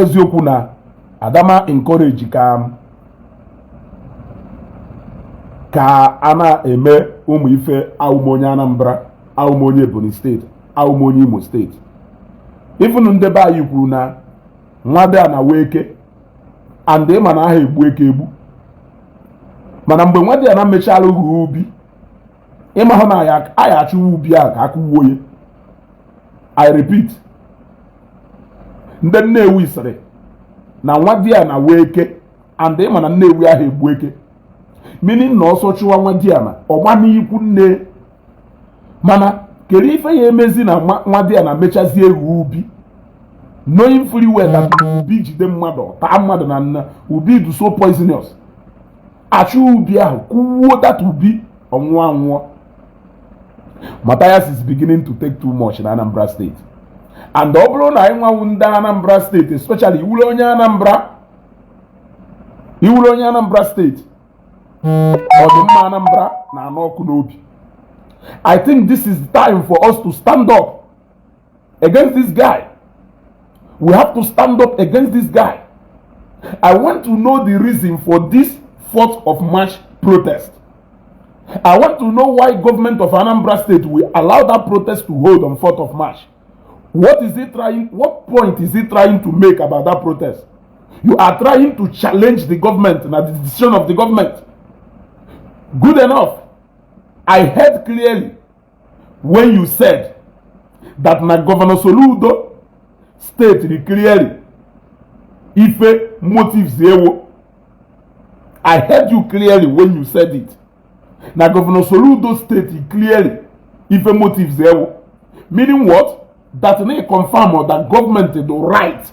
Eziokwu na adama encourage ka a na-eme ụmụ ife. Awụm onye Anambra, awụm onye Ebonyi Steeti, awụm onye Imo Steeti. Ifunu ndị be anyị kwuru na nwada na weke and ịma na aha egbu eke egbu, mana mgbe nwada na mechala uhu ubi, ịma hụ na anyị achụwa ubi ahụ ka akụwuo ya. I repeat, ndị Nnewi sịrị na nwa na weke and ịma na Nnewi ahụ egbu eke, meaning na ọsọ chụwa nwa na ọgba n'ikwu nne. Mana kedu ife ya emezi na nwa na mechazie egwu ubi, knowing fully well that ubi jide mmadụ, taa mmadụ, na nna ubi dị so poisonous? Achụ ubi ahụ, kwuo that ubi ọnwụọ anwụọ. Matthias is beginning to take too much na Anambra State, and ọ bụrụ na anyị nwawu ndị Anambra State, especially iwuru onye Anambra, iwuru onye Anambra Steeti, ọdịmma Anambra na-anụ ọkụ n'obi, I think this is the time for us to stand up against this guy. We have to stand up against this guy. I want to know the reason for this 4th of March protest. I want to know why government of Anambra State will allow that protest to hold on 4th of March. What is he trying, what point is he trying to make about that protest? You are trying to challenge the government and the decision of the government. Good enough. I heard clearly when you said that na Governor Soludo stated clearly ife motives ewo. I heard you clearly when you said it. Na Governor Soludo stated clearly ife motives ewo. Meaning what? That na confirm or that government do right.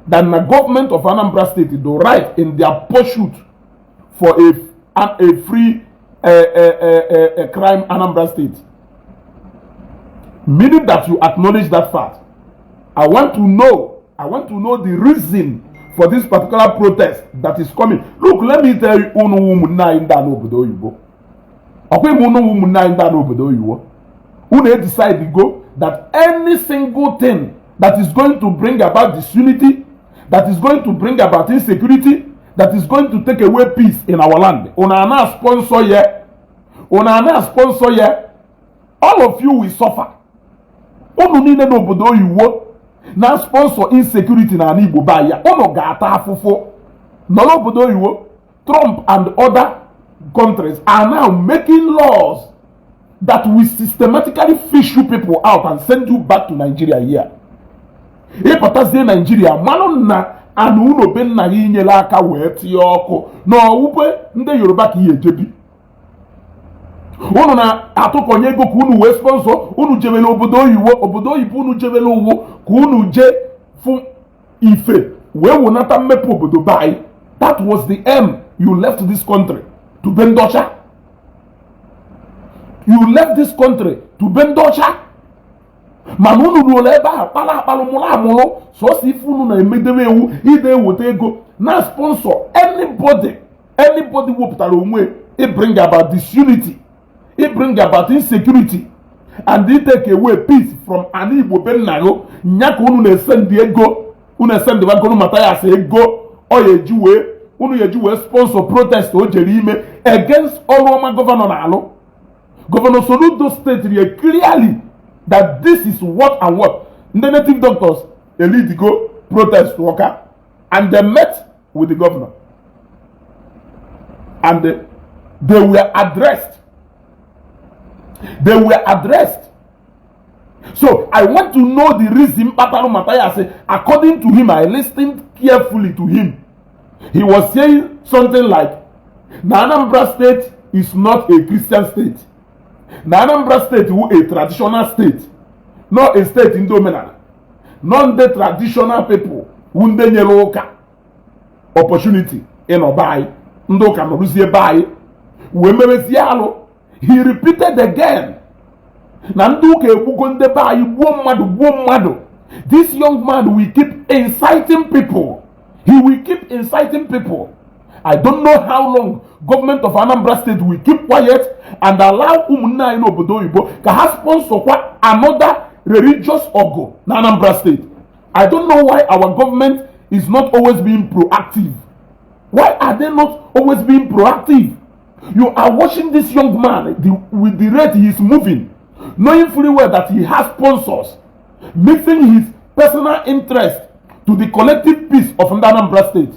That na government of Anambra State do right in their pursuit for a free crime Anambra State. Meaning that you acknowledge that fact. I want to know, I want to know the reason for this particular protest that is coming. Look, let me tell you, unu ụmụnne anyị ndị a n'obodo oyibo. Ọkwa ime unu ụmụnne anyị ndị a n'obodo oyibo. Unu decide go that any single thing that is going to bring about disunity, that is going to bring about insecurity, that is going to take away peace in our land, unu ana sponsor ya, unu ana sponsor ya, all of you will suffer. Unu niile n'obodo oyibo na sponsor insecurity na ala Igbo be ya, unu ga-ata afụfụ nọ n'obodo oyibo. Trump and other countries are now making laws that will systematically fish you people out and send you back to Nigeria here. Ịpụtazie Nigeria, malụ na ana unu be nna ya inyere aka wee tinye ọkụ na ọwụbe ndị Yoruba ka ihe ejebi. Unu na-atụkọnye ego ka unu wee sponsor. Unu jebere obodo oyibo, obodo oyibo unu jebere uwu ka unu jee fụ ife wee wụnata mmepe obodo be anyị. That was the aim. You left this country to be ndị ọcha. You left this country to be ndị ọcha, mana unu ruola ebe ahụ kpara akpalụ, mụrụ amụrụ. Sọsọ ife unu na-emedebe ewu ide eweta ego na sponsor anybody, anybody wepụtara onwe i bring about disunity, i bring about insecurity and i take away peace from ana Igbo be nna gị. Nya ka unu na-esendị ego, unu esendịbagoro Mathias ego ọ ya eji wee, unu ya eji wee sponsor protest o jere ime against ọrụ ọma governor na-alụ. Governor Soludo stated clearly that this is what and what ndị native doctors elidigo protest worker, and they met with the governor and they were addressed. They were addressed. So I want to know the reason kpatara Mathias. According to him, I listened carefully to him, he was saying something like na Anambra State is not a Christian state, na Anambra State wu a traditional state, not a state ndị omenala, not ndị traditional people wu ndị nyere ụka opportunity ịnọ be anyị. Ndị ụka nọrụzie be anyị wee mebezie alụ. He repeated again na ndị ụka egbugo ndị be anyị, gbuo mmadụ, gbuo mmadụ. This young man will keep inciting people. He will keep inciting people. I don't know how long government of Anambra State will keep quiet and allow ụmụnne anyị n'obodo oyibo ka ha sponsor kwa another religious ọgụ na Anambra State. I don't know why our government is not always being proactive? Why are they not always being proactive? You are watching this young man with the rate he is moving, knowing fully well that he has sponsors, mixing his personal interest to the collective peace of Anambra State.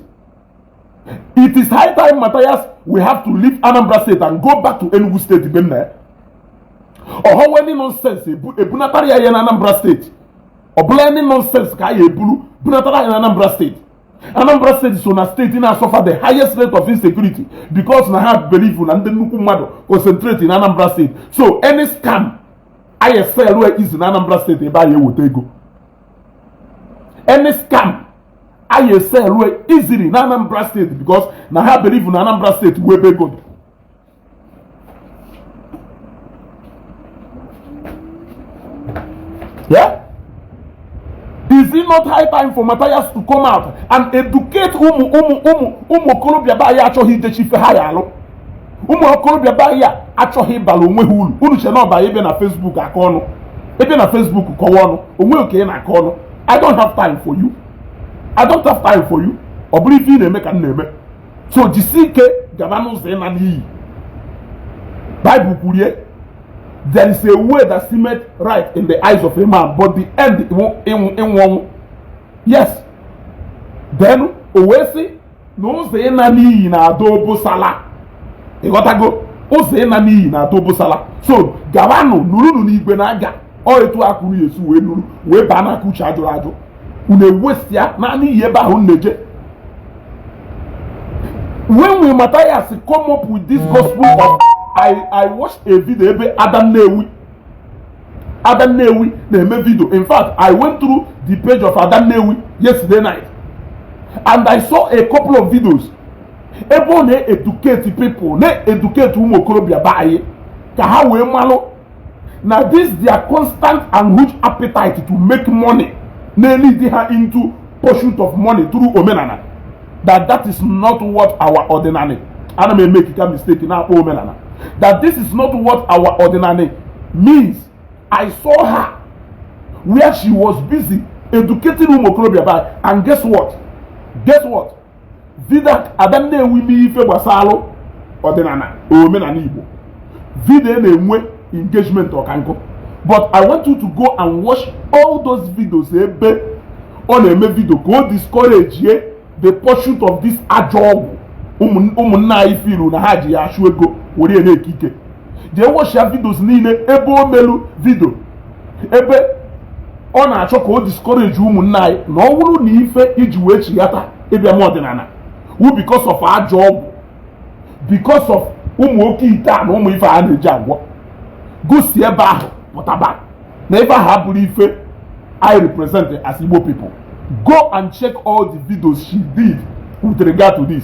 It is high time Matthias will have to leave Anambra State and go back to Enugu State. Benna. Ọhọwe any nonsense ebunatara ya na Anambra State. Ọ bụla any nonsense ka a ya eburu bunatara ya na Anambra State. Anambra State so na steeti na-suffer the highest rate of insecurity because na ha believe na ndị nnukwu mmadụ concentrate in Anambra State. So any scam ISL wee easy na Anambra State ebe a ya eweta ego. Any scam ISL wee easily na Anambra State because na ha believe na Anambra State wee ebe ego dị. Yeah? Is it not high time for Matthias to come out and educate ụmụ ụmụ ụmụ ụmụ okorobịa be anyị achọghị ijechi ife ha ya alụ, ụmụ okorobịa be anyị a achọghị ịbara onwe ha uru? Unu che na ọba ịbịa na Facebook akọ ọnụ, ịbịa na Facebook kọwa ọnụ onwe oke ị na-akọ ọnụ. I don't have time for you. I don't have time for you. Ọ bụrụ ife ị na-eme ka m na-eme. So jisi ike gaba n'ụzọ ịna n'iyi. Bible kwurie, there is a way that seemeth right in the eyes of a man, but the end ịnwụ ọnwụ. Yes. Then o wee sị na ụzọ ịna n'iyi na-adọ obosala. Ịghọtago? Ụzọ ịna n'iyi na-adọ obosala. So gawanụ nụrụnụ n'igwe na-aga. Ọ etu akụrụ ya esi wee nụrụ wee baa n'aka uche ajụrụ ajụ. Unu ewesịa naanị iyi ebe ahụ na-eje. When we Matthias come up with this gospel of I watched a video ebe Ada Nnewi na-eme video. In fact, I went through the page of Ada Nnewi yesterday night and I saw a couple of videos ebe ọ na-educate people, na-educate ụmụ okorobịa be anyị ka ha wee malụ na this their constant and huge appetite to make money na-lead ha into pursuit of money through omenala, that is not what our ordinary, ana m eme ekika mistake na-akpọ omenala, that this is not what our ordinary means. I saw her where she was busy educating ụmụ okorobịa be anyị, and guess what? Guess what? Video Ada Nnewi mee ife gbasalụ ọdịnala omenala Igbo, video na-enwe engagement ọkankụ. But I want you to go and watch all those videos ebe ọ na-eme video ka o discourage ye the pursuit of this ajọ ọgwụ ụmụnna anyị filu na ha ji ya achụ ego were ya na-eke ike. Jee watch ya videos niile ebe o melu video ebe ọ na-achọ ka o discourage ụmụnna anyị na ọ bụrụ na ife iji wee chighata ịbịa m ọdịnala wu because of ajọ ọgwụ, because of ụmụ oke ite a na ụmụ ife a na-eji agwọ, gosi ebe ahụ pụtaba na ebe ahụ abụrụ ife I represent as Igbo people. Go and check all the videos she did with regard to this.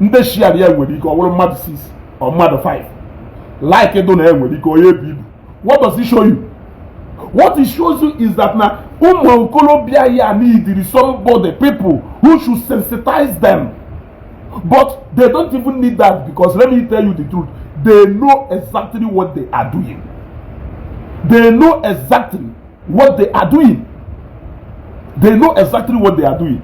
Ndị share ya nwere ike ọ bụrụ mmadụ 6 or mmadụ 5, like do na ya nwere ike onye ebu ibu. What does it show you? What it shows you is that na ụmụ okorobịa ya need somebody, people who should sensitize them, but they don't even need that, because let me tell you the truth, they know exactly what they are doing. They know exactly what they are doing. They know exactly what they are doing.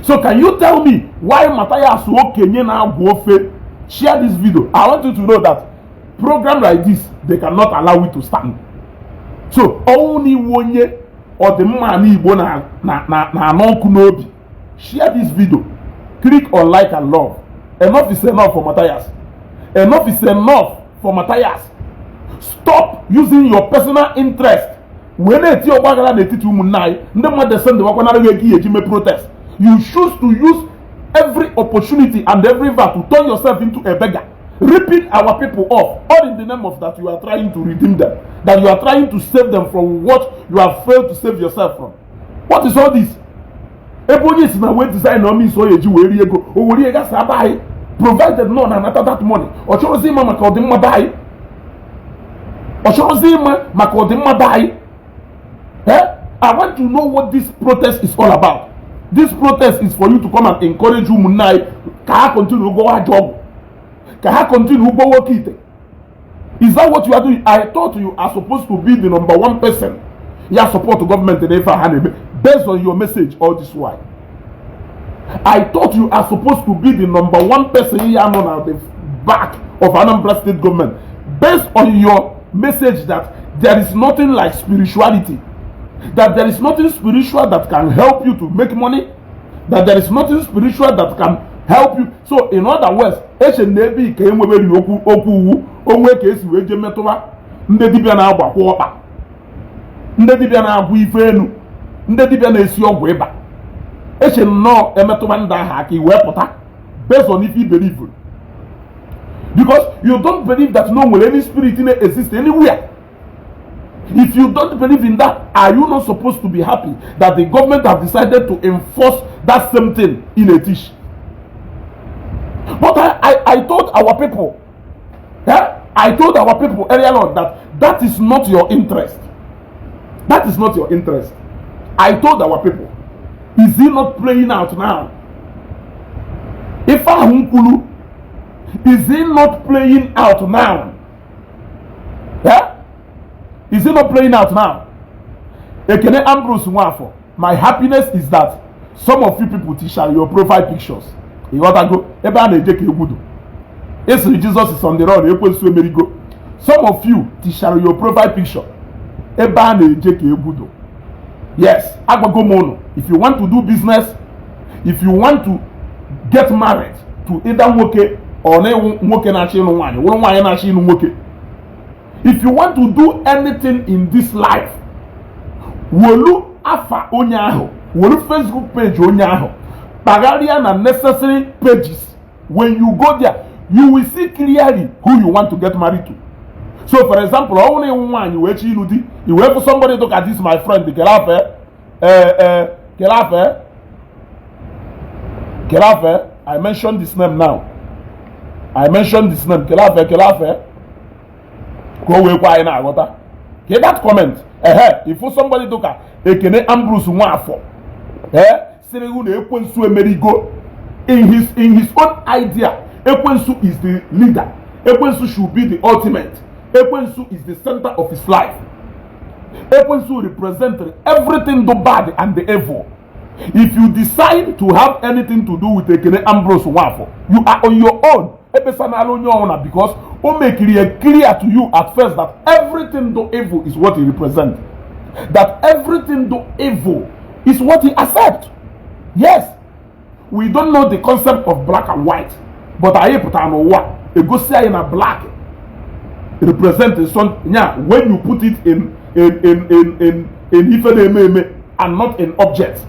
So can you tell me why Matthias okenye na-agwọ ofe? Share this video. I want you to know that program like this, they cannot allow it to stand. So ọnwụ na iwu onye ọdịmma ala Igbo na-anụ ọkụ n'obi, share this video, click on like and love. Enough is enough for Matthias. Enough is enough for Matthias. Stop using your personal interest wee na-eti ọgbaghara n'etiti ụmụnne anyị. Ndị mmadụ ese ndị wakwanara gị ego ihe eji mee protest. You choose to use every opportunity and every verb to turn yourself into a beggar, ripping our people off, all in the name of that you are trying to redeem them, that you are trying to save them from what you have failed to save yourself from. What is all this? Ebe onye si na wee design na ọmịnso ọ eji wee rie ego, o were ihe gasa aba anyị, provided nọ na anata that money. Ọ chọrọzi ịma maka ọdịmma be anyị. Ọ chọrọzi ịma maka ọdịmma be anyị. Eh? I want to know what this protest is all about. This protest is for you to come and encourage ụmụnne anyị ka ha continue gọwa ajọ ọgwụ, ka ha continue gọwa oke ite. Is that what you are doing? I thought you are supposed to be the number one person ya support gọọmenti na ife a ha na-eme based on your message all this while. I thought you are supposed to be the number one person here nọ na the back of Anambra State government, based on your message that there is nothing like spirituality, that there is nothing spiritual that can help you to make money, that there is nothing spiritual that can help you. So in other words, eche na ebe ike enweberi okwu okwu uwu onwe ka esi wee jee metụba ndị dibịa na-agbakwa ọkpa, ndị dibịa na-agwụ ife enu, ndị dibịa na-esi ọgwụ ịba. Eche nnọọ emetụba ndị ahụ aka i wee pụta based on if you believe, because you don't believe that no nwere any spirit na-exist anywhere. If you don't believe in that, are you not supposed to be happy that the government have decided to enforce that same thing in a teach? But I told our people, yeah, I told our people earlier on that that is not your interest. That is not your interest. I told our people. Is he not playing out now? Ife ahụ m kwuru, is he not playing out now? Yeah? Is he not playing out now? Ekene Ambrose Nwafọ, my happiness is that some of you people teach your profile pictures. Ịghọtago ebe a na-eje ka egwudo. Esiri Jesus is on the run, ekwensu emerigo. Some of you tichara your profile picture ebe a na-eje ka egwudo. Yes, agwago m unu, if you want to do business, if you want to get married to either nwoke or na ịwụ nwoke na-achọ ịnụ nwaanyị, wụrụ nwaanyị na-achọ ịnụ nwoke, if you want to do anything in this life, wolu afa onye ahụ, wolu Facebook page onye ahụ, kpagharịa na necessary pages. When you go there, you will see clearly who you want to get married to. So for example, ọ bụrụ na ịwụ nwaanyị wee chọ ịlụ di, i wee fụ somebody look at this my friend, kele afe ee ee kele afe kele afe. I mention this name now, I mention this name, kele afe kele afe, ka o wee kwa anyị na-aghọta ke that comment. Ehe, ifu somebody dụka Ekene Ambrose Nwafọ ee sịrị hụ na ekwensu emerigo. In his own idea, ekwensu is the leader, ekwensu should be the ultimate, ekwensu is the center of his life, ekwensu represent everything the bad and the evil. If you decide to have anything to do with Ekene Ambrose Nwafọ, you are on your own. Ekpesanala onye ọbụla, because o mekiri it clear to you at first that everything do evil is what he represent, that everything do evil is what he accept. Yes, we don't know the concept of black and white, but anyị pụtara n'ụwa egosi anyị na black represent some yeah, when you put it in ife na-eme eme and not in object,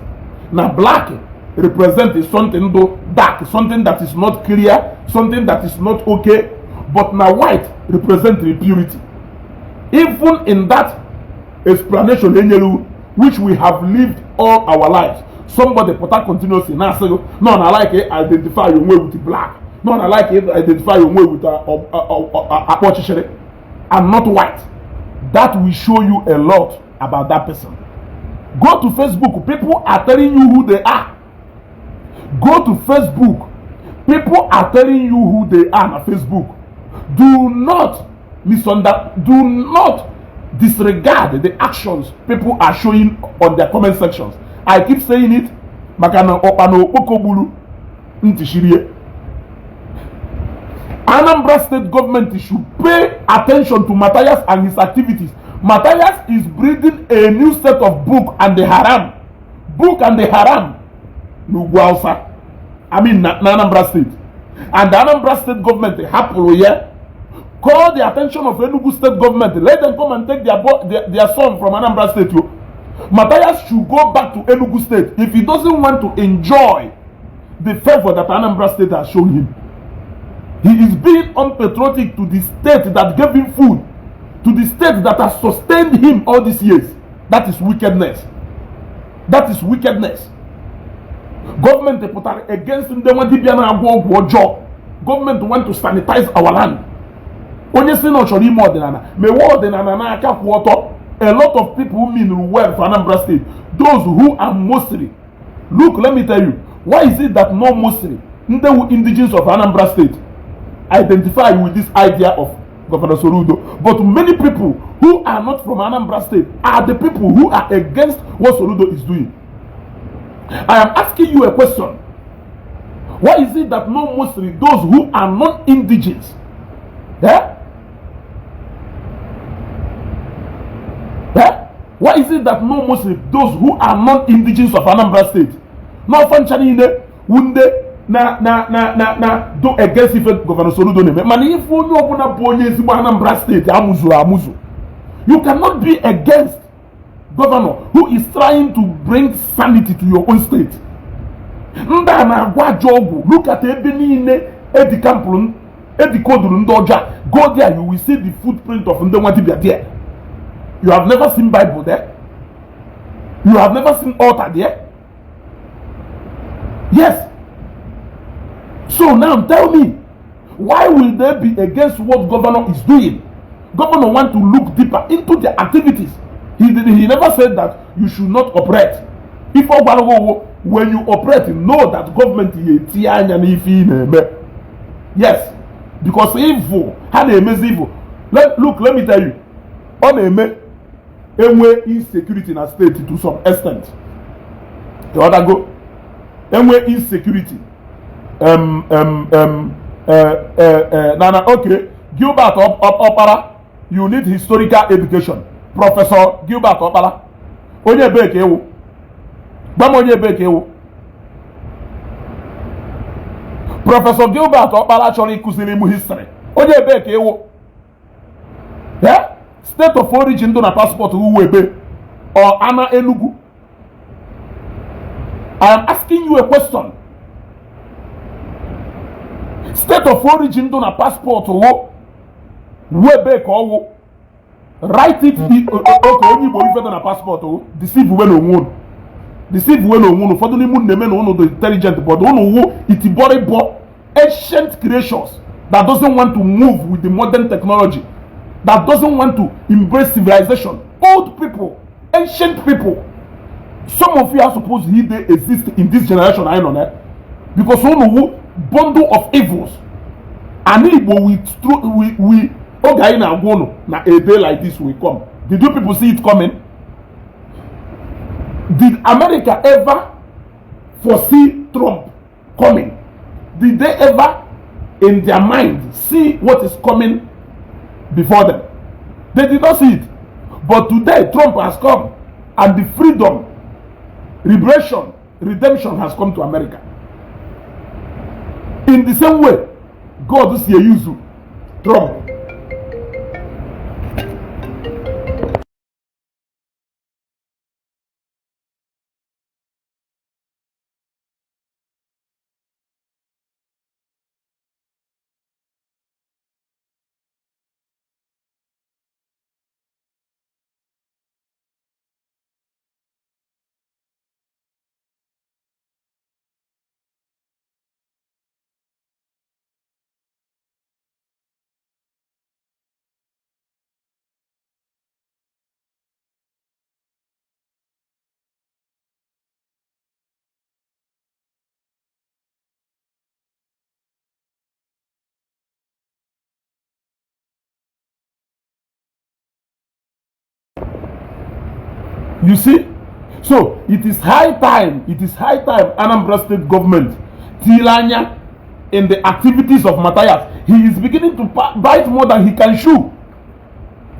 na black represent something do dark, something that is not clear, something that is not okay, but na white represent the purity. Even in that explanation enyelu, which we have lived all our lives, somebody pụta continuously na-asị gị no na like identify onwe with black, no na like identify onwe with akpa ọchịchịrị and not white. That will show you a lot about that person. Go to Facebook, people are telling you who they are. Go to Facebook, people are telling you who they are na Facebook. Do not misunderstand, do not disregard the actions people are showing on their comment sections. I keep saying it maka na ọkpa na okpoko gburu ntị shirie. Anambra State government should pay attention to Matthias and his activities. Matthias is breeding a new set of book and the haram book and the haram n'ugwu Hausa, I mean na Anambra State, and the Anambra State government hapụrụ ya. Call the attention of Enugu State government. Let them come and take their son from Anambra State o. Matthias should go back to Enugu State if he doesn't want to enjoy the favor that Anambra State has shown him. He is being unpatriotic to the state that gave him food, to the state that has sustained him all these years. That is wickedness. That is wickedness. Gọọmenti pụtara against ndị nwa dibịa na-agwọ ọgwụ ọjọọ. Gọọmenti want to sanitize our land. Onye si na ọ chọrọ ime ọdịnala, mewe ọdịnala n'aka kwụ ọtọ. A lot of people mean well for Anambra State, those who are mostly, look, let me tell you, why is it that no mostly ndị wu indigenes of Anambra State identify with this idea of Governor Soludo, but many people who are not from Anambra State are the people who are against what Soludo is doing? I am asking you a question. Why is it that no mostly those who are non-indigenes, eh? Eh? Why is it that no mostly those who are non-indigenes of Anambra State, n'ọfọ ncha niile wu ndị na na na na na do against ife Governor Soludo na-eme, mana ife onye ọbụla bụ onye ezigbo Anambra State amụzuru amụzụ? You cannot be against governor who is trying to bring sanity to your own state. Ndị a na-agwa ajọ ọgwụ. Look at ebe niile edikampụrụ, edikoduru ndị ọjọọ. Go there, you will see the footprint of ndị nwa dibia there. You have never seen Bible there, you have never seen altar there. Yes, so now tell me, why will they be against what governor is doing? Governor want to look deeper into their activities. He never said that you should not operate. Ife ọ gwara gị, when you operate, know that government ga-etinye anya n'ife ị na-eme. Yes, because evil ha na-emezi evil. Look, let me tell you, ọ na-eme enwe insecurity na state to some extent. Ịghọtago? Enwe insecurity na okay, Gilbert Okpara, you need historical education. Professor Gilbert Okpara, onye ebee ka ewu? Gwa m, onye ebee ka ewu? Professor Gilbert Okpara chọrọ ịkụziri m history, onye ebee ka ewu? State of origin dị na passport uwe ebe ọ ana Enugu? I am asking you a question. State of origin dị na passport wo ebe ka ọwụ? Write it. Okay, onye Igbo, ife dị na passport wo, deceive we na onwe unu, deceive we na onwe unu. Ụfọdụ n'ime unu na-eme na unu dị intelligent, but unu wu itiboribo ancient creations that doesn't want to move with the modern technology, that doesn't want to embrace civilization. Old people, ancient people. Some of you are supposed to they exist in this generation anyị nọ na, because unu wu bundle of evils. And Igbo, we oge anyị na-agwa unu na a day like this will come, did you people see it coming? Did America ever foresee Trump coming? Did they ever in their mind see what is coming before them? They did not see it. But today Trump has come and the freedom, liberation, redemption has come to America. In the same way God si use Trump. You see? So it is high time, it is high time Anambra State government tili anya in the activities of Matthias. He is beginning to bite more than he can chew.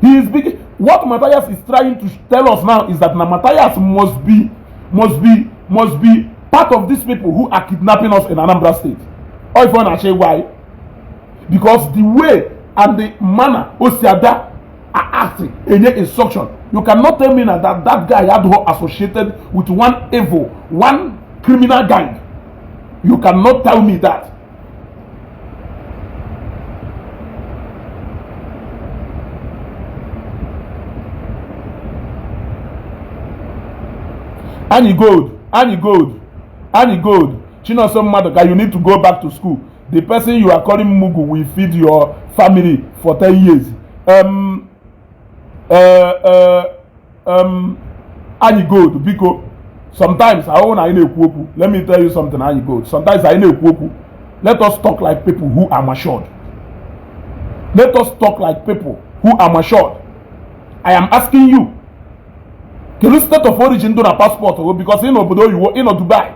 He is begin what Matthias is trying to tell us now is that na Matthias must be part of these people who are kidnapping us in Anambra State. Or if you wanna say why? Because the way and the manner Osiada are acting, enye instruction, you cannot tell me now that that guy had associated with one evil, one criminal gang. You cannot tell me that. Anyị gold, anyị gold, anyị gold. Chinonso Maduka, you need to go back to school. The person you are calling mugu will feed your family for 10 years. Anyị gold, biko, sometimes ahụ na anyị na-ekwu okwu, let me tell you something, anyị gold, sometimes anyị na-ekwu okwu, let us talk like people who are matured. Let us talk like people who are matured. I am asking you, kedu state of origin dị na passport o? Because ị nọ obodo oyibo, ị nọ Dubai.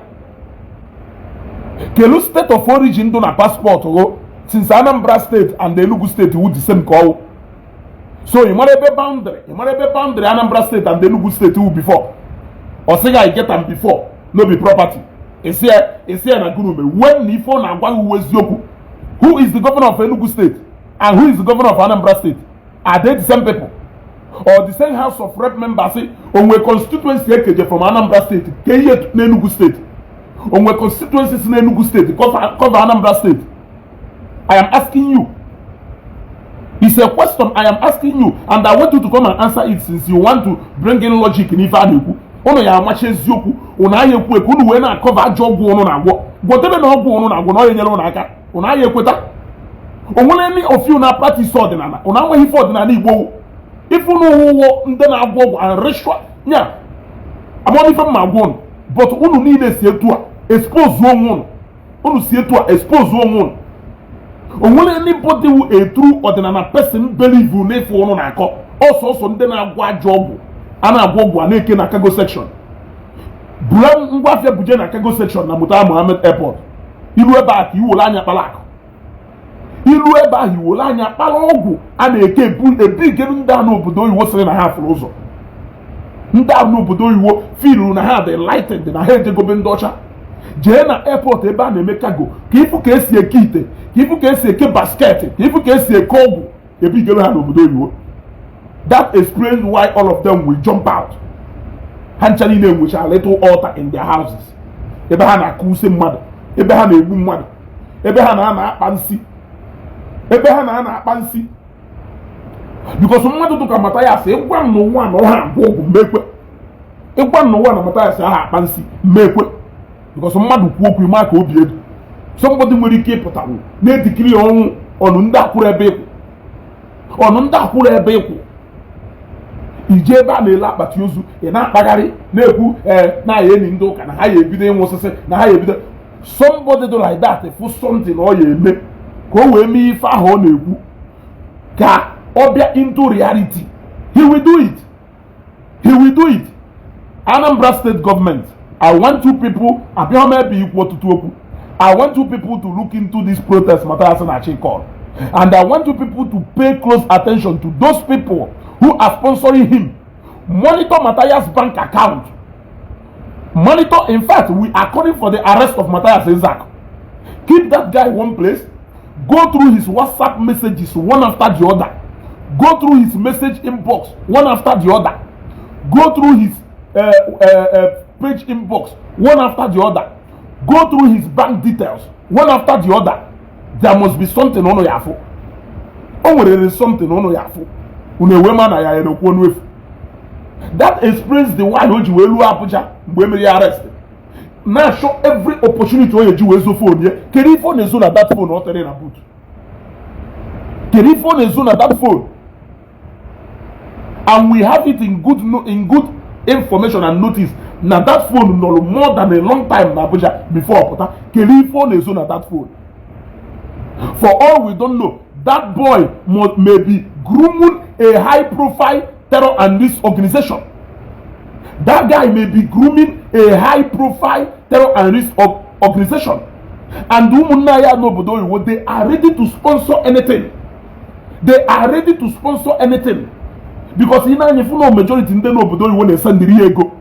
Kelu state of origin dị na passport go, since Anambra State and Enugu State wu the same ka ọwụ? So ị mara ebe boundary, ị mara ebe boundary Anambra State and Enugu State wu before? Ọ sịghị, "I get am before, no be property." Isi ya na gurume when na ife ọ na-agwa gị uwe eziokwu. Who is the governor of Enugu State and who is the governor of Anambra State? Are they the same people or the same House of Rep members? Onwe constituency ekeje from Anambra State ka ihe n'Enugu State? Onwe constituency si n'Enugu State cover Anambra State? I am asking you. It's a question I am asking you, and I want you to come and answer it, since you want to bring in logic n'ife a na-ekwu. Ụnụ ya amachi eziokwu, ụnụ anya ekwu ekwu, unu wee na-acover ajọ ọgwụ ụnụ na-agwọ. Gwọdebe na ọgwụ ụnụ na-agwọ na ọ enyere ụnụ aka. Ụnụ anya ekweta onwere any of you na practice ọdịnala. Ụnụ amaghị ife ọdịnala Igbo. Ife ụnụ ụwụwọ ndị na-agwọ ọgwụ and ritual nya amamife mma agwọ ụnụ, but unu niile si etu a expose onwe ụnụ. Unu si etu a expose onwe ụnụ. Onwere anybody who a true ọdịnala person believe n'ife ụnụ na-akọ? Ọsọsọ ndị na-agwọ ajọ ọgwụ a na-agwọ ọgwụ a na-eke na cargo section, buru ngwa afịa buje na cargo section na Murtala Muhammed Airport. Ilu ebe a ka iwere anya kpara akụ. Ilu ebe ahụ iwere anya kpara ọgwụ a na-eke ebigelu ndị a n'obodo oyibo sịrị na ha fụrụ ụzọ. Ndị ahụ n'obodo oyibo feeluru na ha dị enlightened, na ha ejegobe ndị ọcha. Jee na airport ebe a na-eme cargo ka ịfụ ka esi eke ite, ka ịfụ ka esi eke basket, ka ịfụ ka esi eke ọgwụ ebigelu ha n'obodo oyibo. That explains why all of them will jump out. Ha ncha niile nwechara little altar in their houses ebe ha na-akụ use mmadụ, ebe ha na-egbu mmadụ, ebe ha na-ana akpa nsị, ebe ha na-ana akpa nsị, because mmadụ dụka Mathias, ịgwa m n'ụwa na ọha agwọ ọgwụ, mmekwe. Ịgwa m n'ụwa na Mathias aha akpa nsị, mmekwe, because mmadụ kwuo okwu ịma ka obi edu. Somebody nwere ike ịpụtanwu na-edikiri ọnwụ ọnụ ndị akwụrụ ebe ịkwụ, ọnụ ndị akwụrụ ebe ịkwụ. Ije ebe a na-ele akpati ozu, ị na-akpagharị na-ekwu ee na-aya enyi ndị ụka na ha ya ebido ịnwụsịsị, na ha ya ebido. Somebody do like that fụ something ọ ya eme ka o wee mee ife ahụ ọ na-ekwu ka ọ bịa into reality, he will do it, he will do it. Anambra State government, I want you people, abịa m ebe ikwu ọtụtụ okwu. I want you people to look into this protest Mathias na call, and I want you people to pay close attention to those people who are sponsoring him. Monitor Matthias' bank account, monitor. In fact, we are calling for the arrest of Matthias Isaac. Keep that guy one place. Go through his WhatsApp messages one after the other. Go through his message inbox one after the other. Go through his page inbox one after the other. Go through his bank details one after the other. There must be something ụnụ ya afụ. O nwere something ụnụ ya afụ, unu ewe ma na ya ekwu ọnụ efu. That explains the why o ji wee ruo Abuja mgbe emere ya arrest, na-achọ every opportunity o eji wee zo phone ya. Kedu ife ọ na-ezo na that phone ọ tere na boot? Kedu ife ọ na-ezo na that phone? And we have it in good, no, in good information and notice na that phone nọrọ more than a long time na Abuja before ọ pụta. Kedu ife ọ na-ezo na that phone? For all we don't know, that boy may be grooming a high profile terror and this organization. That guy may be grooming a high profile terror and risk organization, and ụmụnna ya n'obodo oyibo, they are ready to sponsor anything. They are ready to sponsor anything, because ị na-anya fụ na majority ndị n'obodo oyibo na-esendịrị ya ego.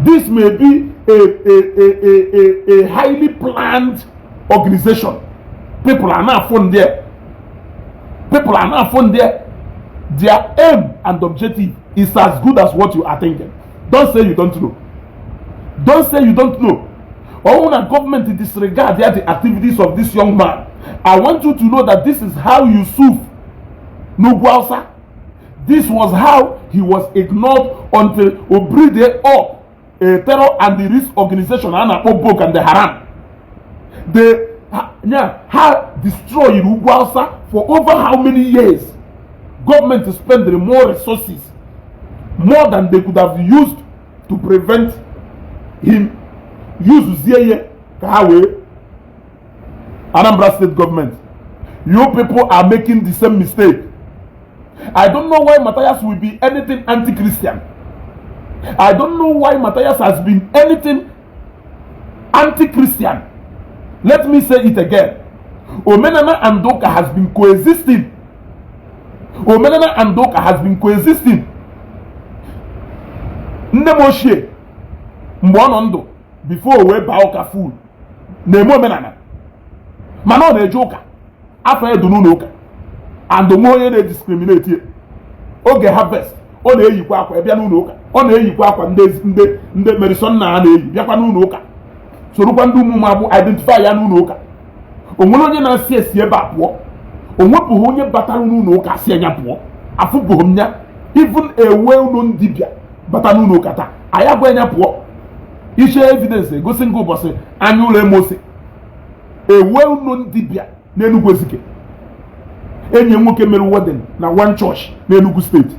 This may be a highly planned organization. People are not fund there. People are not fund there. Their aim and objective is as good as what you are thinking. Don't say you don't know. Don't say you don't know. Or when government disregard the activities of this young man, I want you to know that this is how Yusuf n'Ugwu Hausa, this was how he was ignored until Obride up a terror and the risk organization a na-akpọ Boko and the Haram. They yeah, ha destroy Ugwu Hausa for over how many years? Government spend more resources, more than they could have used to prevent him. Use zie ka ha wee. Anambra State government, you people are making the same mistake. I don't know why Matthias will be anything anti-Christian. I don't know why Matthias has been anything. Anti-Christian. Let me say it again: omenala and ụka has been coexisting. Omenala and ụka has been coexisting. Nne m ochie, mgbe ọ nọ ndụ, before o wee baa ụka full, na-eme omenala, mana ọ na-eje ụka. Afọ edu n'ụlọ ụka and onwe onye na-ediscriminate ya. Oge harvest, ọ na-eyikwa akwa bịa n'ụlọ ụka. Ọ na-eyikwa akwa ndị merison na ha na-eyi bịakwa n'ụlọ ụka, sorokwa ndị ụmụ agbụ identify ya n'ụlọ ụka. O nwere onye na-asị esi ebe a pụọ? O nwepụghị onye batara n'ụlọ ụka asị anya pụọ. Afụbụghị m ya. Even ewe ụlọ dibịa bata n'ụlọ ụka taa, anyị agwa anya pụọ. Iche evidence egosi nga ụbọchị anya ụlọ emose ewe ụlọ dibịa n'Enugu Ezike. Enyi nwoke mere wedding na one church n'Enugu Steeti,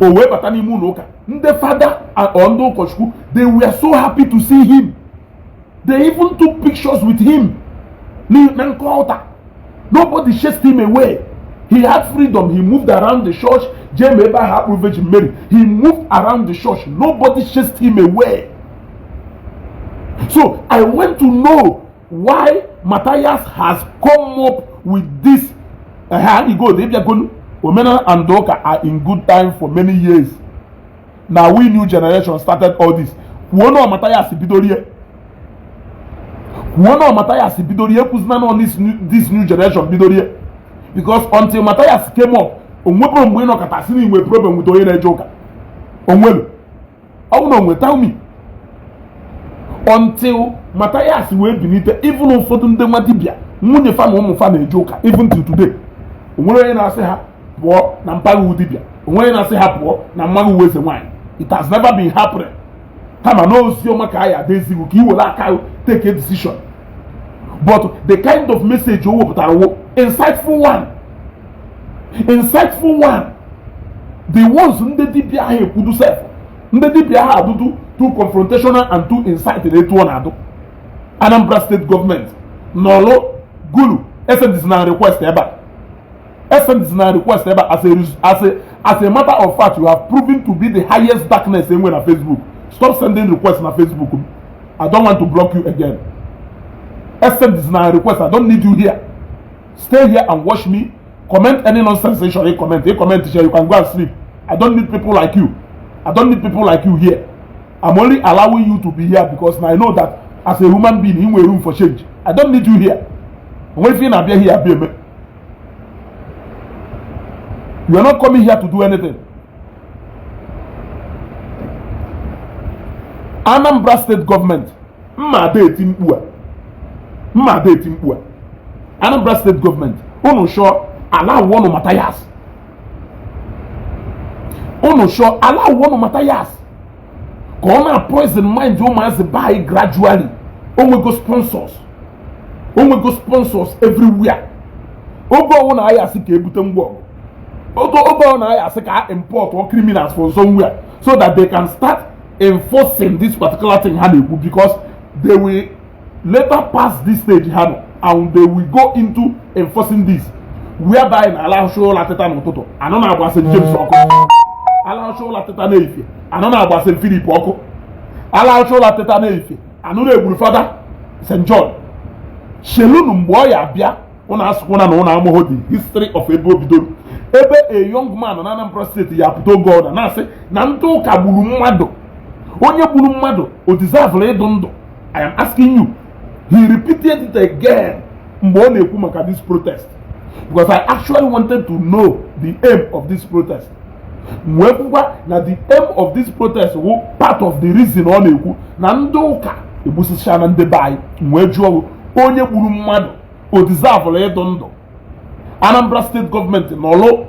o wee bata n'ime ụlọ ụka. Ndị fada or ndị ụkọchukwu, they were so happy to see him. They even took pictures with him na nke altar. Nobody chased him away. He had freedom. He moved around the church, jee ma ebe ahụ akpụrụ Virgin Mary. He moved around the church. Nobody chased him away. So I want to know why Matthias has come up with this. Go ịbịagonu. Omenala and ụka are in good time for many years. Na we new generation started all this. Kwuo na Matthias bidorie. Kwuo na Matthias bidorie. Ekwuzina na this new generation bidorie, because until Matthias came up, onwebụrụ mgbe ị nọkọta sị na inwe problem with onye na-eje ụka. Onwelu ọ bụ na onwe, tell me. Until Matthias wee bilite, even ụfọdụ ndị nwa dibịa, nwunye fa na ụmụ fa na-eje ụka even till today. Onwere onye na-asị ha pụọ na mpaghara dibịa? Onwere onye na-asị ha pụọ na mmaghị uwe eze nwaanyị? It has never been happening. Kama na ozi ọma ka a ya adezighị ka i were aka take a decision. But the kind of message o wepụtara wo insightful one, insightful one. The ones ndị dibịa ahụ ekwudu sef, ndị dibịa ahụ adụdụ too confrontational and too inciting. Etu ọ na-adụ, Anambra State Government nọlụ gulu send na request ebe a, send na request ebe a. As a matter of fact, you have proven to be the highest darkness enwe na Facebook. Stop sending request na Facebook. I don't want to block you again. Send na request. I don't need you here. Stay here and watch me. Comment any nonsense you should comment. You comment here, you can go and sleep. I don't need people like you. I don't need people like you here. I'm only allowing you to be here because I know that as a human being, you room for change. I don't need you here. When you abịa here, abịa eme, you are not coming here to do anything. Anambra State Government, mma ada eti mkpu a, mma ada eti mkpu a. Anambra State Government, unu chọọ ala wụọnụ Matthias. Unu chọọ ala wụọnụ Matthias ka ọ na poison mind ụmụazị be anyị gradually. Onwego sponsors, onwego sponsors everywhere. Oge ọwụ na anyị asị ka ebute ngwa ọgụ, oge ọ na anyị asị ka a import all criminals from somewhere so that they can start enforcing this particular thing ha na-ekwu, because they will later pass this stage ha nọ and they will go into enforcing this, whereby na alahụcha ụlọ teta n'ụtụtụ, anọ na-agba St. James ọkụ. Alahụcha ụlọ teta n'efie, anọ na-agba St. Philip ọkụ. Alahụcha ụlọ teta n'efie, anọ na-egburu Fada St. John. Shelunu mgbe ọ ya abịa. Ụnụ asụkwụna na ụnụ amụghị the history of ebe o bidoro, ebe a young man na Anambra Steeti ya apụta oge ọ na-asị na ndị ụka gburu mmadụ. Onye gburu mmadụ, o deserve ịdụ ndụ? I am asking you. He repeated it again mgbe ọ na-ekwu maka this protest, because I actually wanted to know the aim of this protest. Wee kwukwa na the aim of this protest wụ part of the reason ọ na-ekwu na ndị ụka egbusichaa na ndị be anyị. Wee jụọ, onye gburu mmadụ, o deserve ịdụ ndụ? Anambra State Government nọlụ,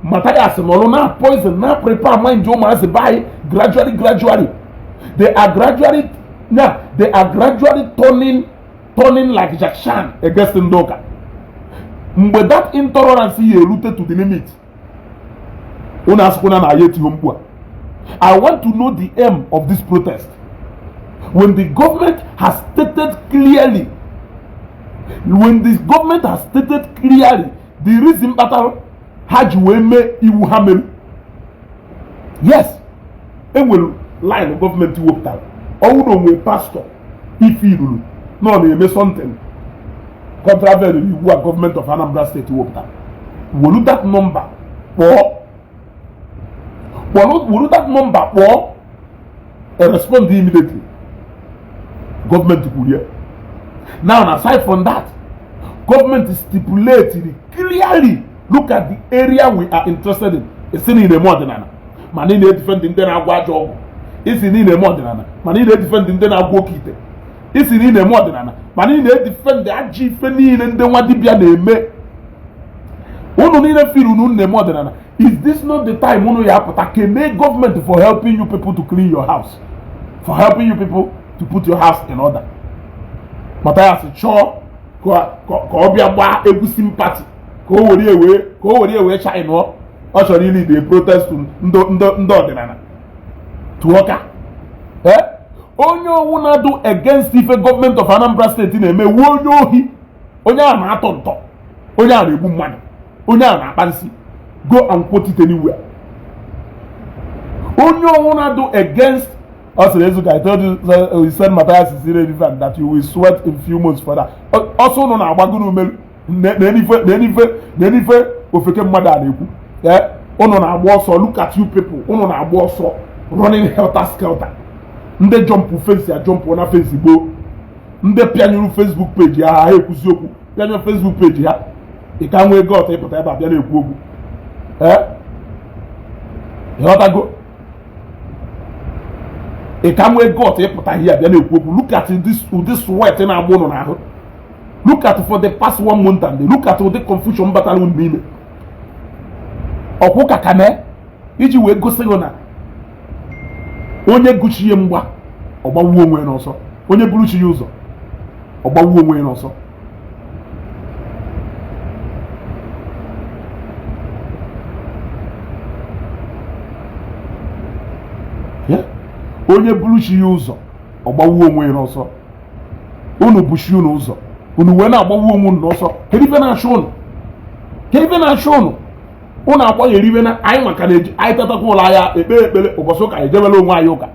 Matthias nọlụ na poison na prepare mind ụmụazị be anyị gradually, gradually. They are gradually now, they are gradually turning like Jack Chan against ndị ụka. Mgbe that intolerance ya erute to the limit, unu asịkwana na ya etighị mkpu a. I want to know the aim of this protest when the government has stated clearly, when the government has stated clearly the reason kpatara ha ji wee mee iwu ha mere. Yes, enwere line gọọmenti wepụtara. Ọwụ na onwe pastọ Ife iruru na ọ na-eme something contravene iwu a gọọmenti of Anambra State wepụtara, welu that number kpọọ, welu that number kpọọ, respond immediately. Gọọmenti kwuru ya. Now, aside from that, gọọmenti stipulate clearly, look at the area we are interested in. Isi na ị na-eme ọdịnala, mana ị na-edefend ndị na-agwọ ajọ ọgwụ. Isi na ị na-eme ọdịnala, mana ị na-edefend ndị na-agwọ oke ite. Isi na ị na-eme ọdịnala, mana ị na-edefend ajọ ife niile ndị nwa dibịa na-eme. Unu niile feel unu na-eme ọdịnala, is this not the time unu ya apụta kene gọọmenti for helping you people to clean your house, for helping you people to put your house in order? Mathias chọọ ka ọ bịa gbaa egwu sympathy, ka o were wee chinụọ. Ọ chọrọ ilead a protest ndị ọdịnala tụọ ka onye owu na-adụ against ife gọọmenti of Anambra State na-eme wuo onye ohi, onye a na-atọ ntọ, onye a na-egbu mmadụ, onye a na-akpa nsị. Go and quote it anywhere. Onye owu na-adụ against ọ sịrị Ezuka, I told you, he said Matthias is irrelevant, that you will sweat in few months for that. Ọsọ ụnụ na-agbago n'umelu n'enife ofeke mmadụ a na-ekwu. Ụnụ na-agba ọsọ. Look at you people, ụnụ na-agba ọsọ, running helter skelter. Ndị jump fence a jump na fence gboo, ndị pịanyụrụ Facebook page ha, ha ekwuzi okwu, pịanyụrụ Facebook page ha. Ị ka nwee gut ịpụta ebe a bịa na-ekwu okwu? Ee, ịghọtago? Ị ka nwee gut ịpụta ihe a bịa na-ekwu okwu? Look at this, ụdị sweat na-agba ụnụ n'ahụ. Look at for the past one month and look at ụdị confusion batara unu n'ime ọkwụ ka ka mee iji wee gosi gị na onye gụchie mgba ọgbawuo onwe ya n'ọsọ, onye buru chi ya ụzọ ọgbawuo onwe ya n'ọsọ. Onye buru chi ya ụzọ ọgbawuo onwe ya n'ọsọ. Unu buchi unu ụzọ, unu wee na-agbawu onwe unu n'ọsọ. Kedu ife na-achụ unu? Kedu ife na-achụ unu? Unu akwaghị iwe na anyị maka na anyị tatakwa ụlọ ahịa ekpe ekpere ụbọchị ụka, ejebela onwe anyị ụka.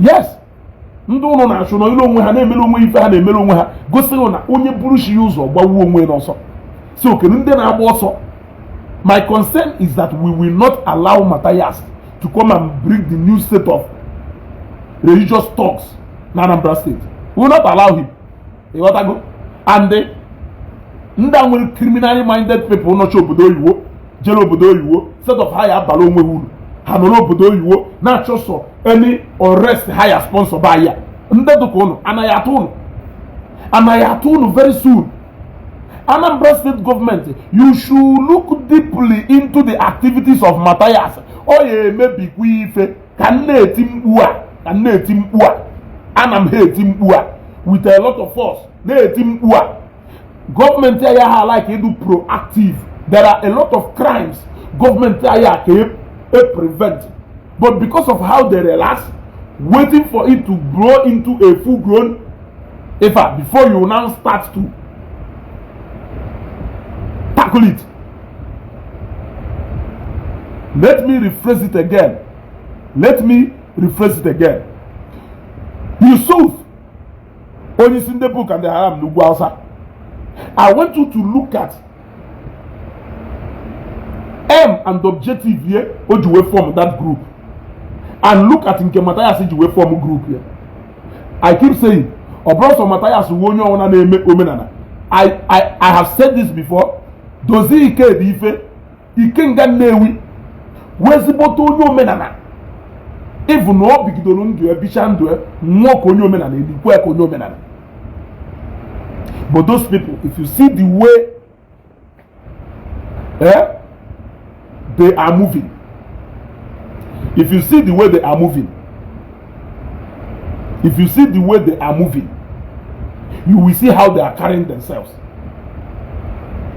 Yes, ndị ụnụ na-achụ nọ ile onwe ha na-emere onwe ife ha na-emere onwe ha, gosiri na onye buru chi ya ụzọ gbawuo onwe ya n'ọsọ. So kedu ndị na-agba ọsọ? My concern is that we will not allow Matthias to come and bring the new set of religious talks na Anambra State. We will not allow him. Ịghọtago? And ndị a nwere criminally minded people nọchi obodo oyibo, jere obodo oyibo, set of ha ya abala onwe ha uru, ha nọrọ obodo oyibo na-achọ sọ any arrest ha ya sponsor ba ya. Ndị dụka ụnụ anaghị atụ ụnụ, anaghị atụ ụnụ very soon. Anambra State government, you should look deeply into the activities of Matthias. Ọ ya emebikwa ife ka m na-eti mkpu a, ka m na-eti mkpu a, ana m ha eti mkpu a with a lot of force, na-eti mkpu a. Gọọmenti anyị ha like ịdụ proactive. There are a lot of crimes gọọmenti anyị ka e prevent, but because of how they relax, waiting for it to grow into a full grown ife before you now start to tackle it. Let me rephrase it again, let me rephrase it again. Yusuf, onye isi ndị Boko and Haram n'ugwu Hausa, I want you to look at aim and objective here o ji wee form that group, and look at nke Matthias ji wee form group here. I keep saying, ọ bụrụ sọ Matthias wu onye ọbụla na-eme omenala. I have said this before. Dozie ike dị ife Ikenga Nnewi wee ezigbote onye omenala, even na ọ bigidoro ndụ ya, bicha ndụ ya, nwụọ ka onye omenala, elikwe ka onye omenala. But those people, if you see the way they are moving, if you see the way they are moving, if you see the way they are moving, you will see how they are carrying themselves.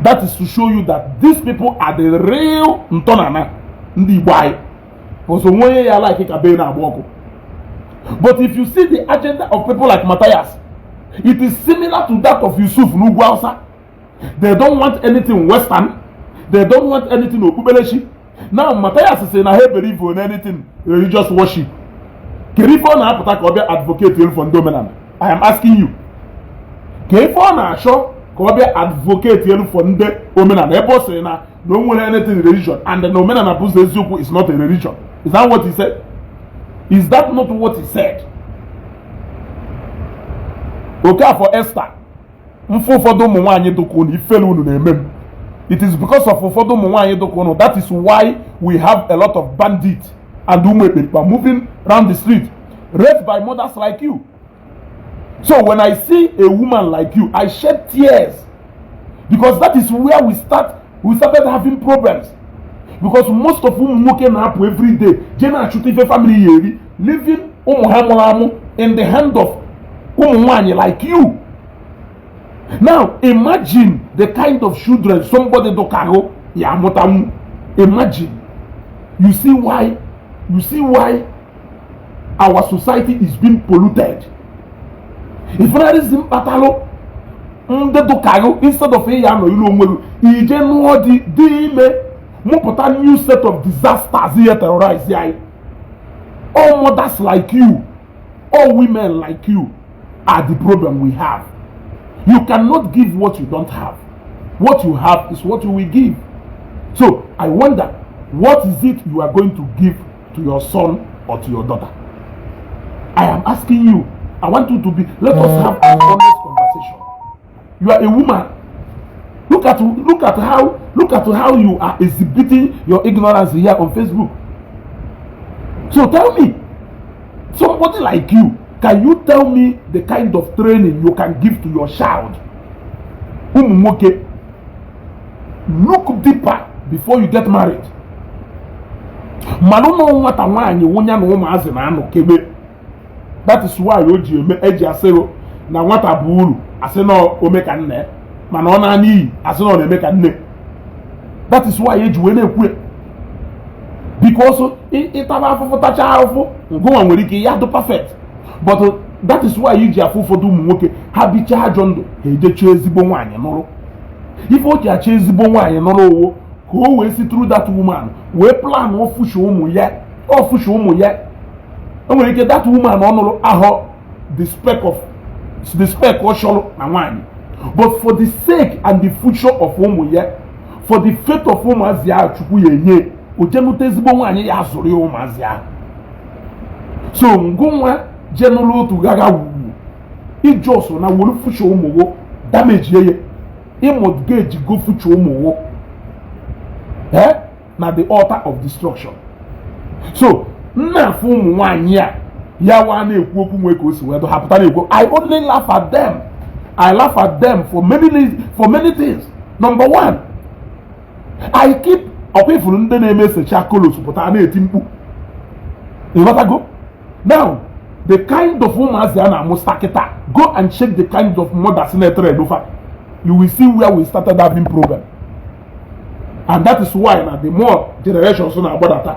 That is to show you that these people are the real ntọnana ndị Igbo anyị. Because onwe onye ya like ka be na-agba ọkụ. But if you see the agenda of people like Matthias, it is similar to that of Yusuf n'ugwu Hausa. They don't want anything Western, they don't want anything okpukperechi. Now Matthias say na ha believe in anything religious worship. Kedu ife ọ na-apụta ka ọ bịa advocate elu for ndị omenala? I am asking you, ka ife ọ na-achọ ka ọ bịa advocate elu for ndị omenala, ebe ọ sịrị na o nwere anything religion and na omenala bụ ụzọ eziokwu is not a religion? Is that what he said? Is that not what he said? Okafor Esther, mfe ụfọdụ ụmụ nwaanyị dụka unu, ifele unu na-eme m. It is because of ụfọdụ ụmụ nwaanyị dụka unu, that is why we have a lot of bandits and ụmụ ekperikpa moving round the street, raised by mothers like you. So when I see a woman like you, I shed tears, because that is where we started having problems, because most of ụmụ nwoke na-apụ every day jee na-achụta ife family ya eri, leaving ụmụ ha mụrụ amụ in the hand of ụmụ nwaanyị like you. Now imagine the kind of children somebody dụkarụ ya amụtanwu. Imagine. You see why our society is being polluted. Ifeanyi mkpatalụ ndị dụkarụ, instead of ịya anọ ilu onwe gị, ije nụọ di, dị ime, mụpụta new set of disasters, ihe terrorize anyị. All mothers like you, all women like you are the problem we have. You cannot give what you don't have. What you have is what you will give. So I wonder, what is it you are going to give to your son or to your daughter? I am asking you. I want you to be let us have an honest conversation. You are a woman. Look at how you are exhibiting your ignorance here on Facebook. So tell me, somebody like you, can you tell me the kind of training you can give to your child? Ụmụ nwoke, look deeper before you get married. Malụ na nwata nwaanyị wụnya na ụmụazị na-anọ kebe. That is why o ji eme eji asịrụ na nwata bụ uru, asị na ome ka nne, mana ọ na n'iyi, asị na ọ na-eme ka nne. That is why eji wee na-ekwu ya, because ịtaba afụfụ, tacha ahụfụ, ngụnwa nwere ike ya dị perfect. But that is why iji afụ ụfọdụ ụmụ nwoke, ha bichaa ajọ ndụ, ha ejechọọ ezigbo nwaanyị nụrụ. Ife o ji achọ ezigbo nwaanyị nụrụ owo ka o wee si through that woman wee plan ọfụsha ụmụ ya, ọfụsha ụmụ ya. O nwere ike that woman ọ nụrụ ahọ the spec of the spec ọ chọrọ na nwaanyị, but for the sake and the future of ụmụ ya, for the fate of ụmụazị ahụ Chukwu ya enye, o jenụta ezigbo nwaanyị ya azụrụ ya ụmụazị ahụ. So ngụnwa jenụlụ otu gagha wuwu ijos na were future ụmụwo damage ye, ịmortgage go future ụmụwo eh na the altar of destruction. So nna afụ ụmụ nwaanyị a ya wa na-ekwu okwu nwe ka o si wee dụ ha pụta na-ekwu, I only laugh at them. I laugh at them for many things. Number one, I keep ọkwa ifuru ndị na-eme esecha kolos pụta na-eti mkpu. Ịghọtago? Now, the kind of ụmụazị a na-amụsa kịta, go and check the kind of mothers na-etere edofa, you will see where we started having problem. And that is why na the more generations na-agbadata,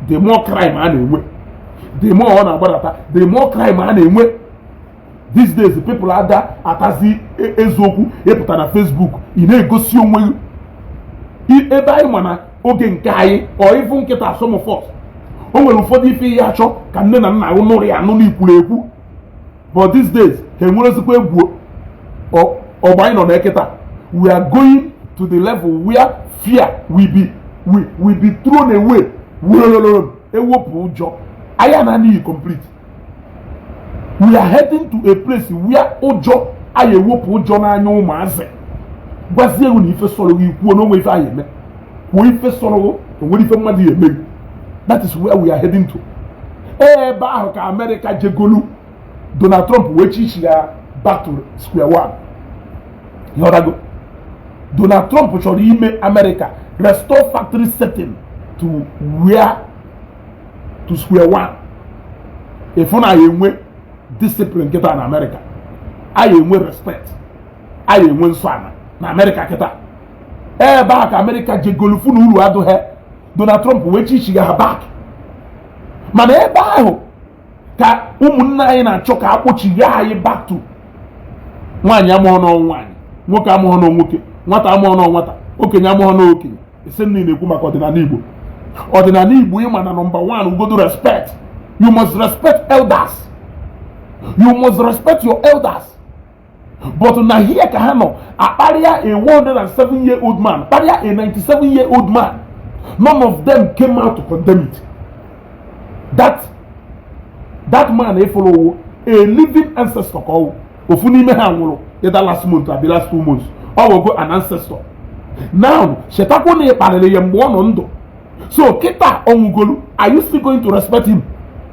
the more crime a na-enwe. The more ọ na-agbadata, the more crime a na-enwe. These days, people ada atazi eziokwu ịpụta na Facebook, ị na-egosi onwe gị ebe anyị ma na oge nke anyị ọ ịfụ nkịta. Some of us, o nwere ụfọdụ ife ihe achọ ka nne na nna nụrụ ya anụ n'ikwuru ekwu, but these days ha enwerezikwa egwu ọgba anyị nọ na ekịta. We are going to the level where fear will be thrown away. Welololo, ewepụ ụjọ anyị na n'iyi complete. We are heading to a place where ụjọ anyị ewepụ ụjọ n'anya ụmụazị. Gwazie egwu na ife sọrọ gị kwuo n'onwe ife anyị eme, kwuo ife sọrọ gị, onwere ife mmadụ ya eme gị. That is where we are heading to. Ebe ahụ ka America jegolu, Donald Trump wee chichi ya back to square one. Ịghọtago? Donald Trump chọrọ ime America restore factory setting to where to square one. Ịfụ na ya enwe discipline kịta na America, anyị enwe respect, anyị enwe nsọ ala na America kịta. Ebe a ka America jegolu fụ na uru adụghị, Donald Trump wee chichiga ha back. Mana ebe ahụ ka ụmụnne anyị na-achọ ka akpọchigha anyị back to nwaanyị amụghọ nọ nwaanyị, nwoke amụghọ nọ nwoke, nwata amụghọ nọ nwata, okenye amụghọ nọ okenye. Isi nne na-ekwu maka ọdịnala Igbo. Ọdịnala Igbo, ịma na number one ugodo respect. You must respect elders. You must respect your elders. But na here ka ha nọ akparịa a 107-year old man, kparịa a 97-year old man. None of them came out to condemn it. That man efolowo a living ancestor ka ọwụ. Ofu n'ime ha nwụrụ either last month abi last 2 months. Ọ wego an ancestor now. Chetakwa na ị kparịrị ya mgbe ọ nọ ndụ. So kịta ọnwụgolu, are you still going to respect him,